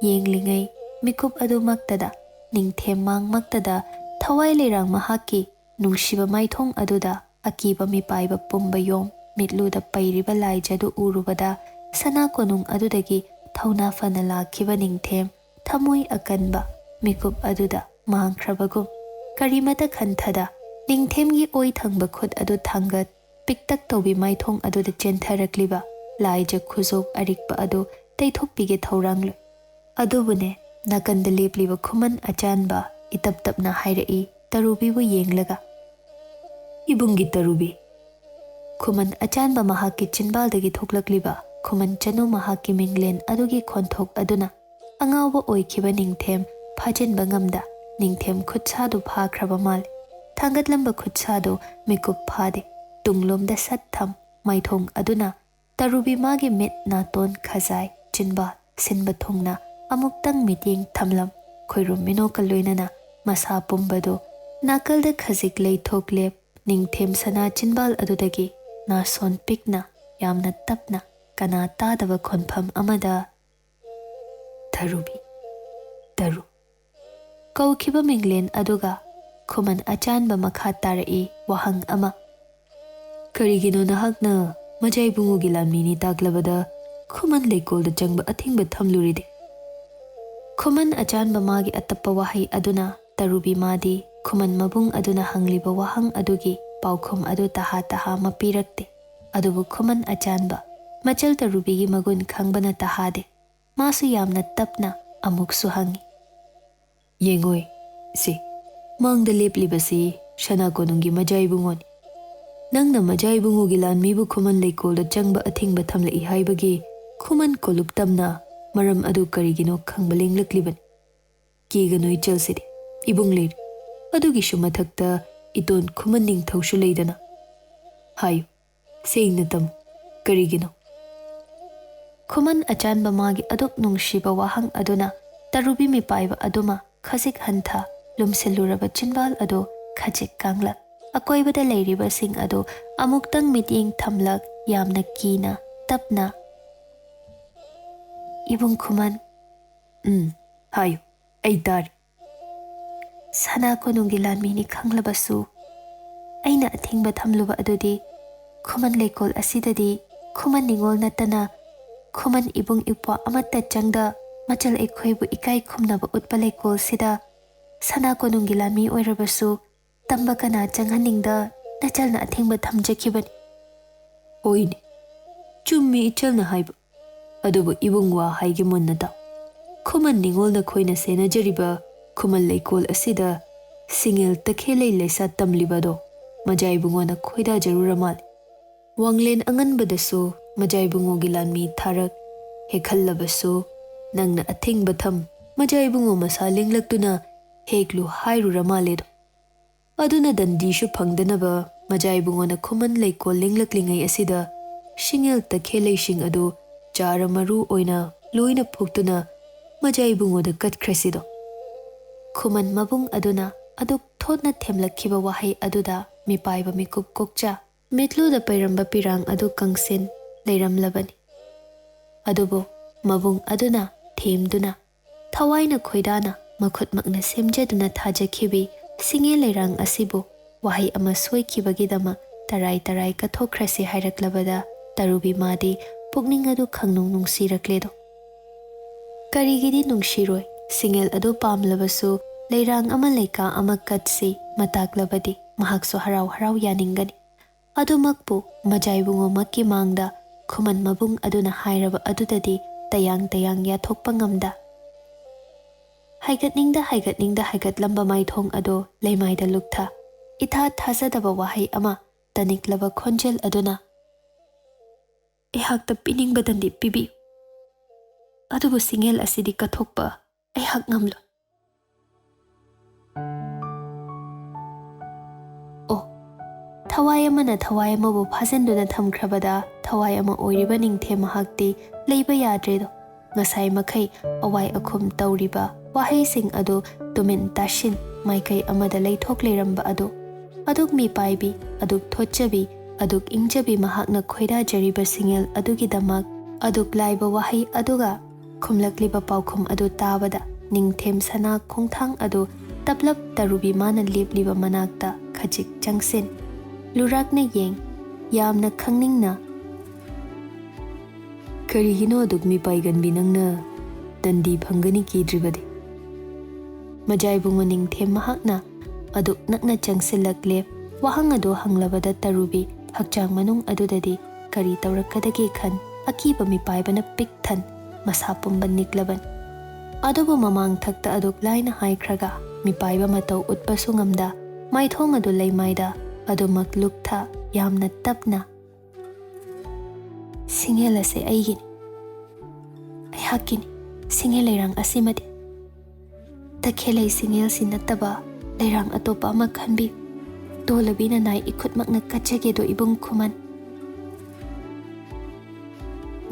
ꯌꯦꯡꯂꯤꯉꯩ ꯃꯤꯀꯨꯞ ꯑꯗꯨꯃꯛꯇꯗ ꯅꯤꯡꯊꯦꯝ ꯃꯥꯡꯃꯛꯇꯗ ꯊꯋꯥꯏ ꯂꯩꯔꯥꯡ ꯃꯍꯥꯛꯀꯤ ꯅꯨꯡꯁꯤꯕ ꯃꯥꯏꯊꯣꯡ ꯑꯗꯨꯗ ꯑꯀꯤꯕ ꯃꯤꯄꯥꯏꯕ ꯄꯨꯝꯕ ꯌꯣꯝ ꯃꯤꯠꯂꯨꯗ ꯄꯩꯔꯤꯕ ꯂꯥꯏꯖꯗꯨ ꯎꯔꯨꯕꯗ ꯁꯅꯥ ꯀꯣꯅꯨꯡ ꯑꯗꯨꯗꯒꯤ ꯊꯧꯅꯥ ꯐꯅ ꯂꯥꯛꯈꯤꯕ ꯅꯤꯡꯊꯦꯝ ꯊꯃꯣꯏ ꯑꯀꯟꯕ ꯃꯤꯀꯨꯞ ꯑꯗꯨꯗ ꯃꯥꯡꯈ꯭ꯔꯕꯒꯨꯝ ꯀꯔꯤꯃꯇ ꯈꯟꯊꯗ ꯅꯤꯡꯊꯦꯝꯒꯤ ꯑꯣꯏ ꯊꯪꯕ ꯈꯨꯠ ꯑꯗꯨ ꯊꯥꯡꯒꯠ ꯄꯤꯛꯇꯛ ꯇꯧꯕꯤ ꯃꯥꯏꯊꯣꯡ ꯑꯗꯨꯗ ꯆꯦꯟꯊꯔꯛꯂꯤꯕ ꯂꯥꯏꯖ ꯈꯨꯖꯣꯞ ꯑꯔꯤꯛꯄ ꯑꯗꯨ ꯇꯩꯊꯣꯛꯄꯤꯒꯦ ꯊꯧꯔꯥꯡꯂꯨꯏ꯫ ꯑꯗꯨꯕꯨꯅꯦ, ꯅꯥꯀꯟꯗ ꯂꯦꯞꯂꯤꯕ ꯈꯨꯃꯟ ꯑꯆꯥꯟꯕ ꯏꯇꯞ ꯇꯞꯅ ꯍꯥꯏꯔꯛꯏ, ꯇꯔꯨꯕꯤꯕꯨ ꯌꯦꯡꯂꯒ꯫ "ꯏꯕꯨꯡꯒꯤ ꯇꯔꯨꯕꯤ!" ꯈꯨꯃꯟ ꯑꯆꯥꯟꯕ ꯃꯍꯥꯛꯀꯤ ꯆꯤꯟꯕꯥꯜꯗꯒꯤ ꯊꯣꯛꯂꯛꯂꯤꯕ ꯈꯨꯃꯟ ꯆꯅꯨ ꯃꯍꯥꯛꯀꯤ ꯃꯤꯡꯂꯦꯟ ꯑꯗꯨꯒꯤ ꯈꯣꯟꯊꯣꯛ ꯑꯗꯨꯅ ꯑꯉꯥꯎꯕ ꯑꯣꯏꯈꯤꯕ ꯅꯤꯡꯊꯦꯝ ꯐꯥꯖꯤꯟꯕ ꯉꯝꯗ ꯅꯤꯡꯊꯦꯝ ꯈꯨꯠꯁꯥꯗꯨ ꯐꯥꯈ꯭ꯔꯕ ꯃꯥꯜꯂꯤ꯫ ꯊꯥꯡꯒꯠꯂꯝꯕ ꯈꯨꯠꯁꯥꯗꯨ ꯃꯤꯀꯨꯞ ꯐꯥꯗꯦ꯫ ꯇꯨꯡꯂꯣꯝꯗ ꯁꯠ ꯊꯝ ꯃꯥꯏꯊꯣꯡ ꯑꯗꯨꯅ ꯇꯔꯨꯕꯤ ꯃꯥꯒꯤ ꯃꯤꯠ, ꯅꯥꯇꯣꯟ, ꯈꯖꯥꯏ, ꯆꯤꯟꯕꯥꯜ ꯁꯤꯟꯕ ꯊꯨꯡꯅ ꯑꯃꯨꯛꯇꯪ ꯃꯤꯠꯌꯦꯡ ꯊꯝꯂꯝ ꯈꯣꯏꯔꯨꯝ ꯃꯤꯅꯣꯛꯀ ꯂꯣꯏꯅꯅ ꯃꯁꯥ ꯄꯨꯝꯕꯗꯨ ꯅꯥꯀꯜꯗ ꯈꯖꯤꯛ ꯂꯩꯊꯣꯛ ꯂꯦꯞ ꯅꯤꯡꯊꯦꯝ ꯁꯅꯥ ꯆꯤꯟꯕꯥꯜ ꯑꯗꯨꯗꯒꯤ ꯅꯥꯁꯣꯟ ꯄꯤꯛꯅ ꯌꯥꯝꯅ ꯇꯞꯅ ꯀꯅꯥ ꯇꯥꯗꯕ ꯈꯣꯟꯐꯝ ꯑꯃꯗ "ꯊꯔꯨꯕꯤ, ꯇꯔꯨ" ꯀꯧꯈꯤꯕ ꯃꯤꯡꯂꯦꯟ ꯑꯗꯨꯒ ꯈꯨꯃꯟ ꯑꯆꯥꯟꯕ ꯃꯈꯥ ꯇꯥꯔꯛꯏ ꯋꯥꯍꯪ ꯑꯃ꯫ "ꯀꯔꯤꯒꯤꯅꯣ ꯅꯍꯥꯛꯅ ꯃꯖꯥ ꯏꯕꯨꯡꯉꯣꯒꯤ ꯂꯥꯟꯃꯤꯅꯤ ꯇꯥꯛꯂꯕꯗ ꯈꯨꯃꯟ ꯂꯩꯀꯣꯜꯗ ꯆꯪꯕ ꯑꯊꯤꯡꯕ ꯊꯝꯂꯨꯔꯤꯗꯤ?" ꯈꯨꯃꯟ ꯑꯆꯥꯟꯕ ꯃꯥꯒꯤ ꯑꯇꯞꯄ ꯋꯥꯍꯩ ꯑꯗꯨꯅ ꯇꯔꯨꯕꯤ ꯃꯥꯗꯤ ꯈꯨꯃꯟ ꯃꯕꯨꯡ ꯑꯗꯨꯅ ꯍꯪꯂꯤꯕ ꯋꯥꯍꯪ ꯑꯗꯨꯒꯤ ꯄꯥꯎꯈꯨꯝ ꯑꯗꯨ ꯇꯍꯥ ꯇꯍꯥ ꯃꯄꯤꯔꯛꯇꯦ꯫ ꯑꯗꯨꯕꯨ ꯈꯨꯃꯟ ꯑꯆꯥꯟꯕ ꯃꯆꯜ ꯇꯔꯨꯕꯤꯒꯤ ꯃꯒꯨꯟ ꯈꯪꯕꯅ ꯇꯍꯥꯗꯦ꯫ ꯃꯥꯁꯨ ꯌꯥꯝꯅ ꯇꯞꯅ ꯑꯃꯨꯛꯁꯨ ꯍꯪꯉꯤ꯫ "ꯌꯦꯡꯉꯣꯏ, ꯁꯤ ꯃꯥꯡꯗ ꯂꯦꯞꯂꯤꯕꯁꯤ ꯁꯅꯥ ꯀꯣꯅꯨꯡꯒꯤ ꯃꯖꯥ ꯏꯕꯨꯡꯉꯣꯅꯤ꯫ ꯅꯪꯅ ꯃꯖꯥ ꯏꯕꯨꯡꯉꯣꯒꯤ ꯂꯥꯟꯃꯤꯕꯨ ꯈꯨꯃꯟ ꯂꯩꯀꯣꯜꯗ ꯆꯪꯕ ꯑꯊꯤꯡꯕ ꯊꯝꯂꯛꯏ ꯍꯥꯏꯕꯒꯤ ꯈꯨꯃꯟ ꯀꯣꯂꯨꯞ ꯇꯝꯅ ꯃꯔꯝ ꯑꯗꯨ ꯀꯔꯤꯒꯤꯅꯣ ꯈꯪꯕ ꯂꯦꯡꯂꯛꯂꯤꯕꯅꯤ꯫ ꯀꯤꯒꯅꯨ ꯏꯆꯜꯁꯤꯗꯤ, ꯏꯕꯨꯡ ꯂꯩꯔꯤ꯫ ꯑꯗꯨꯒꯤꯁꯨ ꯃꯊꯛꯇ ꯏꯇꯣꯟ ꯈꯨꯃꯟ ꯅꯤꯡꯊꯧꯁꯨ ꯂꯩꯗꯅ꯫ ꯍꯥꯏꯌꯨ, ꯁꯦꯡꯅ ꯇꯝꯃꯨ, ꯀꯔꯤꯒꯤꯅꯣ?" ꯈꯨꯃꯟ ꯑꯆꯥꯟꯕ ꯃꯥꯒꯤ ꯑꯗꯨꯛ ꯅꯨꯡꯁꯤꯕ ꯋꯥꯍꯪ ꯑꯗꯨꯅ ꯇꯔꯨꯕꯤ ꯃꯤꯄꯥꯏꯕ ꯑꯗꯨꯃ ꯈꯖꯤꯛ ꯍꯟꯊ, ꯂꯨꯝꯁꯤꯜꯂꯨꯔꯕ ꯆꯤꯟꯕꯥꯜ ꯑꯗꯨ ꯈꯖꯤꯛ ꯀꯥꯡꯂꯛ, ꯑꯀꯣꯏꯕꯗ ꯂꯩꯔꯤꯕꯁꯤꯡ ꯑꯗꯨ ꯑꯃꯨꯛꯇꯪ ꯃꯤꯠꯌꯦꯡ ꯊꯝꯂꯛ, ꯌꯥꯝꯅ ꯀꯤꯅ, ꯇꯞꯅ, "ꯏꯕꯨꯡ ꯈꯨꯃꯟ꯫" "ꯎꯝ, ꯍꯥꯏꯌꯨ, ꯑꯩ ꯇꯥꯔꯤ꯫" "ꯁꯅꯥ ꯀꯣꯅꯨꯡꯒꯤ ꯂꯥꯟꯃꯤꯅꯤ ꯈꯪꯂꯕꯁꯨ, ꯑꯩꯅ ꯑꯊꯤꯡꯕ ꯊꯝꯂꯨꯕ ꯑꯗꯨꯗꯤ ꯈꯨꯃꯟ ꯂꯩꯀꯣꯜ ꯑꯁꯤꯗꯗꯤ ꯈꯨꯃꯟ ꯅꯤꯉꯣꯜ ꯅꯠꯇꯅ ꯈꯨꯃꯟ ꯏꯕꯨꯡ ꯏꯄ꯭ꯋꯥ ꯑꯃꯠꯇ ꯆꯪꯗ ꯃꯆꯜ ꯑꯩꯈꯣꯏꯕꯨ ꯏꯀꯥꯏ ꯈꯨꯝꯅꯕ ꯎꯠꯄ ꯂꯩꯀꯣꯜꯁꯤꯗ ꯁꯅꯥ ꯀꯣꯅꯨꯡꯒꯤ ꯂꯥꯟꯃꯤ ꯑꯣꯏꯔꯕꯁꯨ ꯇꯝꯕ ꯀꯅꯥ ꯆꯪꯍꯟꯅꯤꯡꯗ ꯅꯆꯜꯅ ꯑꯊꯤꯡꯕ ꯊꯝꯖꯈꯤꯕꯅꯤ꯫" "ꯍꯣꯏꯅꯦ, ꯆꯨꯝꯃꯤ ꯏꯆꯜꯅ ꯍꯥꯏꯕ꯫ ꯑꯗꯨꯕꯨ ꯏꯕꯨꯡ ꯋꯥ ꯍꯥꯏꯒꯦ ꯃꯨꯟꯅ ꯇꯥꯎ꯫ ꯈꯨꯃꯟ ꯅꯤꯉꯣꯜꯅ ꯈꯣꯏꯅ ꯁꯦꯟꯅꯖꯔꯤꯕ ꯈꯨꯃꯟ ꯂꯩꯀꯣꯜ ꯑꯁꯤꯗ ꯁꯤꯡꯉꯦꯜ ꯇꯈꯦꯜꯂꯩ ꯂꯩꯁꯥ ꯇꯝꯂꯤꯕ ꯑꯗꯣ ꯃꯖꯥ ꯏꯕꯨꯡꯉꯣꯅ ꯈꯣꯏꯗꯥꯖꯔꯨꯔ ꯃꯥꯜꯂꯦ꯫ ꯋꯥꯡꯂꯦꯟ ꯑꯉꯟꯕꯗꯁꯨ ꯃꯖꯥ ꯏꯕꯨꯡꯉꯣꯒꯤ ꯂꯥꯟꯃꯤ ꯊꯥꯔꯛ ꯍꯦꯛꯍꯜꯂꯕꯁꯨ ꯅꯪꯅ ꯑꯊꯤꯡꯕ ꯊꯝ, ꯃꯖꯥ ꯏꯕꯨꯡꯉꯣ ꯃꯁꯥ ꯂꯦꯡꯂꯛꯇꯨꯅ ꯍꯦꯛꯂꯨ ꯍꯥꯏꯔꯨꯔ ꯃꯥꯜꯂꯦꯗꯣ꯫ ꯑꯗꯨꯅ ꯗꯟꯗꯤꯁꯨ ꯐꯪꯗꯅꯕ ꯃꯖꯥ ꯏꯕꯨꯡꯉꯣꯅ ꯈꯨꯃꯟ ꯂꯩꯀꯣꯜ ꯂꯦꯡꯂꯛꯂꯤꯉꯩ ꯑꯁꯤꯗ ꯁꯤꯡꯉꯦꯜ ꯇꯈꯦꯜꯂꯩꯁꯤꯡ ꯑꯗꯨ ꯆꯥꯔ ꯃꯔꯨ ꯑꯣꯏꯅ ꯂꯣꯏꯅ ꯐꯨꯛꯇꯨꯅ ꯃꯖꯥ ꯏꯕꯨꯡꯉꯣꯗ ꯀꯠꯈ꯭ꯔꯁꯤꯗꯣ꯫ ꯈꯨꯃꯟ ꯃꯕꯨꯡ ꯑꯗꯨꯅ ꯑꯗꯨꯛ ꯊꯣꯠꯅ ꯊꯦꯝꯂꯛꯈꯤꯕ ꯋꯥꯍꯩ ꯑꯗꯨꯗ ꯃꯤꯄꯥꯏꯕ ꯃꯤꯀꯨꯞ ꯀꯣꯛꯆ ꯃꯤꯠꯂꯨꯗ ꯄꯩꯔꯝꯕ ꯄꯤꯔꯥꯡ ꯑꯗꯨ ꯀꯪꯁꯤꯟ ꯂꯩꯔꯝꯂꯕꯅꯤ꯫ ꯑꯗꯨꯕꯨ ꯃꯕꯨꯡ ꯑꯗꯨꯅ ꯊꯦꯝꯗꯨꯅ ꯊꯋꯥꯏꯅ ꯈꯣꯏꯗꯥꯅ ꯃꯈꯨꯠꯃꯛꯅ ꯁꯦꯝꯖꯗꯨꯅ ꯊꯥꯖꯈꯤꯕꯤ ꯁꯤꯡꯉꯦꯜ ꯂꯩꯔꯥꯡ ꯑꯁꯤꯕꯨ ꯋꯥꯍꯩ ꯑꯃ ꯁꯣꯏꯈꯤꯕꯒꯤꯗꯃꯛ ꯇꯔꯥꯏ ꯇꯔꯥꯏ ꯀꯠꯊꯣꯛꯈ꯭ꯔꯁꯤ ꯍꯥꯏꯔꯛꯂꯕꯗ ꯇꯔꯨꯕꯤ ꯃꯥꯗꯤ ꯄꯨꯛꯅꯤꯡ ꯑꯗꯨ ꯈꯪꯅꯨꯡ ꯅꯨꯡꯁꯤꯔꯛꯂꯦꯗꯣ꯫ ꯀꯔꯤꯒꯤꯗꯤ ꯅꯨꯡꯁꯤꯔꯣꯏ? ꯁꯤꯡꯉꯦꯜ ꯑꯗꯨ ꯄꯥꯝꯂꯕꯁꯨ ꯂꯩꯔꯥꯡ ꯑꯃ ꯂꯩꯀꯥ ꯑꯃ ꯀꯠꯁꯤ ꯃꯇꯥꯛꯂꯕꯗꯤ ꯃꯍꯥꯛꯁꯨ ꯍꯔꯥꯎ ꯍꯔꯥꯎ ꯌꯥꯅꯤꯡꯒꯅꯤ꯫ ꯑꯗꯨꯃꯛꯄꯨ ꯃꯖꯥ ꯏꯕꯨꯡꯉꯣꯃꯛꯀꯤ ꯃꯥꯡꯗ ꯈꯨꯃꯟ ꯃꯕꯨꯡ ꯑꯗꯨꯅ ꯍꯥꯏꯔꯕ ꯑꯗꯨꯗꯗꯤ ꯇꯌꯥꯡ ꯇꯌꯥꯡ ꯌꯥꯊꯣꯛꯄ ꯉꯝꯗ ꯍꯥꯏꯒꯠꯅꯤꯡꯗ ꯍꯥꯏꯒꯠꯅꯤꯡꯗ ꯍꯥꯏꯒꯠꯂꯝꯕ ꯃꯥꯏꯊꯣꯡ ꯑꯗꯨ ꯂꯩꯃꯥꯏꯗ ꯂꯨꯞꯊ ꯏꯊꯥ ꯊꯥꯖꯗꯕ ꯋꯥꯍꯩ ꯑꯃ ꯇꯅꯤꯛꯂꯕ ꯈꯣꯟꯖꯦꯜ ꯑꯗꯨꯅ ꯑꯩꯍꯥꯛꯇ ꯄꯤꯅꯤꯡꯕꯗꯟꯗꯤ ꯄꯤꯕꯤꯌꯨ, ꯑꯗꯨꯕꯨ ꯁꯤꯡꯉꯦꯜ ꯑꯁꯤꯗꯤ ꯀꯠꯊꯣꯛꯄ ꯑꯩꯍꯥꯛ ꯉꯝꯂꯣꯏ꯫ ꯑꯣ, ꯊꯋꯥꯏ ꯑꯃꯅ ꯊꯋꯥꯏ ꯑꯃꯕꯨ ꯐꯥꯖꯤꯟꯗꯨꯅ ꯊꯝꯈ꯭ꯔꯕꯗ ꯊꯋꯥꯏ ꯑꯃ ꯑꯣꯏꯔꯤꯕ ꯅꯤꯡꯊꯦꯝ ꯃꯍꯥꯛꯇꯤ ꯂꯩꯕ ꯌꯥꯗ꯭ꯔꯦꯗꯣ꯫ ꯉꯁꯥꯏ ꯃꯈꯩ ꯑꯋꯥꯏ ꯑꯈꯨꯝ ꯇꯧꯔꯤꯕ ꯋꯥꯍꯩꯁꯤꯡ ꯑꯗꯨ ꯇꯨꯃꯤꯟ ꯇꯥꯁꯤꯟ ꯃꯥꯏꯀꯩ ꯑꯃꯗ ꯂꯩꯊꯣꯛ ꯂꯩꯔꯝꯕ ꯑꯗꯨ ꯑꯗꯨꯛ ꯃꯤꯄꯥꯏꯕꯤ, ꯑꯗꯨꯛ ꯊꯣꯠꯆꯕꯤ, ꯑꯗꯨꯛ ꯏꯪꯖꯕꯤ ꯃꯍꯥꯛꯅ ꯈꯣꯏꯗꯥꯖꯔꯤꯕ ꯁꯤꯡꯉꯦꯜ ꯑꯗꯨꯒꯤꯗꯃꯛ ꯑꯗꯨꯛ ꯂꯥꯏꯕ ꯋꯥꯍꯩ ꯑꯗꯨꯒ ꯈꯨꯝꯂꯛꯂꯤꯕ ꯄꯥꯎꯈꯨꯝ ꯑꯗꯨ ꯇꯥꯕꯗ ꯅꯤꯡꯊꯦꯝ ꯁꯅꯥ ꯈꯣꯡꯊꯥꯡ ꯑꯗꯨ ꯇꯞꯂꯞ ꯇꯔꯨꯕꯤ ꯃꯥꯅ ꯂꯦꯞꯂꯤꯕ ꯃꯅꯥꯛꯇ ꯈꯖꯤꯛ ꯆꯪꯁꯤꯟ ꯂꯨꯔꯥꯛꯅ ꯌꯦꯡ ꯌꯥꯝꯅ ꯈꯪꯅꯤꯡꯅ "ꯀꯔꯤꯒꯤꯅꯣ ꯑꯗꯨꯛ ꯃꯤꯄꯥꯏꯒꯟꯕꯤ ꯅꯪꯅ ꯗꯟꯗꯤ ꯐꯪꯒꯅꯤ ꯀꯤꯗ꯭ꯔꯤꯕꯗꯤ?" ꯃꯖꯥꯏꯕꯨꯡ ꯃꯅꯤꯡꯊꯦꯝ ꯃꯍꯥꯛꯅ ꯑꯗꯨꯛ ꯅꯛꯅ ꯆꯪꯁꯤꯜꯂꯛꯂꯦ꯫ ꯋꯥꯍꯪ ꯑꯗꯨ ꯍꯪꯂꯕꯗ ꯇꯔꯨꯕꯤ ꯍꯛꯆꯥꯡ ꯃꯅꯨꯡ ꯑꯗꯨꯗꯗꯤ ꯀꯔꯤ ꯇꯧꯔꯛꯀꯗꯒꯦ ꯈꯟ ꯑꯀꯤꯕ ꯃꯤꯄꯥꯏꯕꯅ ꯄꯤꯛ ꯊꯟ ꯃꯁꯥ ꯄꯨꯝꯕ ꯅꯤꯛꯂꯕꯅꯤ꯫ ꯑꯗꯨꯕꯨ ꯃꯃꯥꯡ ꯊꯛꯇ ꯑꯗꯨꯛ ꯂꯥꯏꯅ ꯍꯥꯏꯈ꯭ꯔꯒ ꯃꯤꯄꯥꯏꯕ ꯃꯇꯧ ꯎꯠꯄꯁꯨ ꯉꯝꯗ, ꯃꯥꯏꯊꯣꯡ ꯑꯗꯨ ꯂꯩꯃꯥꯏꯗ ꯑꯗꯨꯃꯛ ꯂꯨꯞꯊ ꯌꯥꯝꯅ ꯇꯞꯅ, "ꯁꯤꯡꯍꯦꯜ ꯑꯁꯦ ꯑꯩꯒꯤꯅꯤ, ꯑꯩꯍꯥꯛꯀꯤꯅꯤ, ꯁꯤꯡꯍꯦꯜ ꯂꯩꯔꯥꯡ ꯑꯁꯤꯃꯗꯤ꯫ ꯇꯈꯦꯜꯂꯩ ꯁꯤꯡꯍꯦꯜꯁꯤ ꯅꯠꯇꯕ ꯂꯩꯔꯥꯡ ꯑꯇꯣꯞꯄ ꯑꯃ ꯈꯟꯕꯤꯌꯨ꯫ ꯇꯣꯂꯕꯤꯅ ꯅꯥꯏ ꯏꯈꯨꯠꯃꯛꯅ ꯀꯠꯆꯒꯦꯗꯣ ꯏꯕꯨꯡ ꯈꯨꯃꯟ"꯫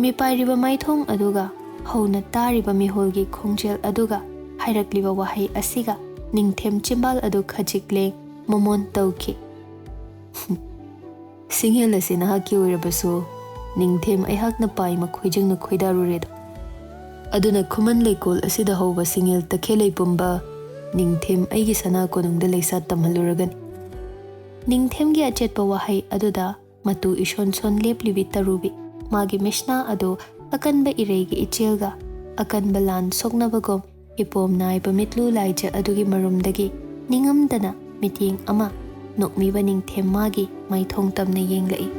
ꯃꯤꯄꯥꯏꯔꯤꯕ ꯃꯥꯏꯊꯣꯡ ꯑꯗꯨꯒ ꯍꯧꯅ ꯇꯥꯔꯤꯕ ꯃꯤꯍꯣꯜꯒꯤ ꯈꯣꯡꯖꯦꯜ ꯑꯗꯨꯒ ꯍꯥꯏꯔꯛꯂꯤꯕ ꯋꯥꯍꯩ ꯑꯁꯤꯒ ꯅꯤꯡꯊꯦꯝ ꯆꯤꯝꯕꯥꯜ ꯑꯗꯨ ꯈꯖꯤꯛ ꯂꯦꯡ ꯃꯃꯣꯟ ꯇꯧꯈꯤ꯫ "ꯁꯤꯡꯍꯦꯜ ꯑꯁꯤ ꯅꯍꯥꯛꯀꯤ ꯑꯣꯏꯔꯕꯁꯨ, ꯅꯤꯡꯊꯦꯝ ꯑꯩꯍꯥꯛꯅ ꯄꯥꯏꯃ ꯈꯣꯏꯖꯪꯅ ꯈꯣꯏꯗꯥꯔꯨꯔꯦꯗꯣ꯫ ꯑꯗꯨꯅ ꯈꯨꯃꯟ ꯂꯩꯀꯣꯜ ꯑꯁꯤꯗ ꯍꯧꯕ ꯁꯤꯡꯍꯦꯜ ꯇꯈꯦꯜꯂꯩ ꯄꯨꯝꯕ ꯅꯤꯡꯊꯦꯝ ꯑꯩꯒꯤ ꯁꯅꯥ ꯀꯣꯅꯨꯡꯗ ꯂꯩꯁꯥ ꯇꯝꯍꯜꯂꯨꯔꯒꯅꯤ"꯫ ꯅꯤꯡꯊꯦꯝꯒꯤ ꯑꯆꯦꯠꯄ ꯋꯥꯍꯩ ꯑꯗꯨꯗ ꯃꯇꯨ ꯏꯁꯣꯟ ꯁꯣꯟ ꯂꯦꯞꯂꯤꯕꯤ ꯇꯔꯨꯕꯤ, ꯃꯥꯒꯤ ꯃꯤꯁꯅꯥ ꯑꯗꯨ ꯑꯀꯟꯕ ꯏꯔꯩꯒꯤ ꯏꯆꯦꯜꯒ ꯑꯀꯟꯕ ꯂꯥꯟ ꯁꯣꯛꯅꯕꯒꯨꯝ ꯏꯄꯣꯝ ꯅꯥꯏꯕ ꯃꯤꯠꯂꯨ ꯂꯥꯏꯖ ꯑꯗꯨꯒꯤ ꯃꯔꯨꯝꯗꯒꯤ ꯅꯤꯡꯉꯝꯗꯅ ꯃꯤꯠꯌꯦꯡ ꯑꯃ ꯅꯣꯛꯃꯤꯕ ꯅꯤꯡꯊꯦꯝ ꯃꯥꯒꯤ ꯃꯥꯏꯊꯣꯡ ꯇꯝꯅ ꯌꯦꯡꯂꯛꯏ꯫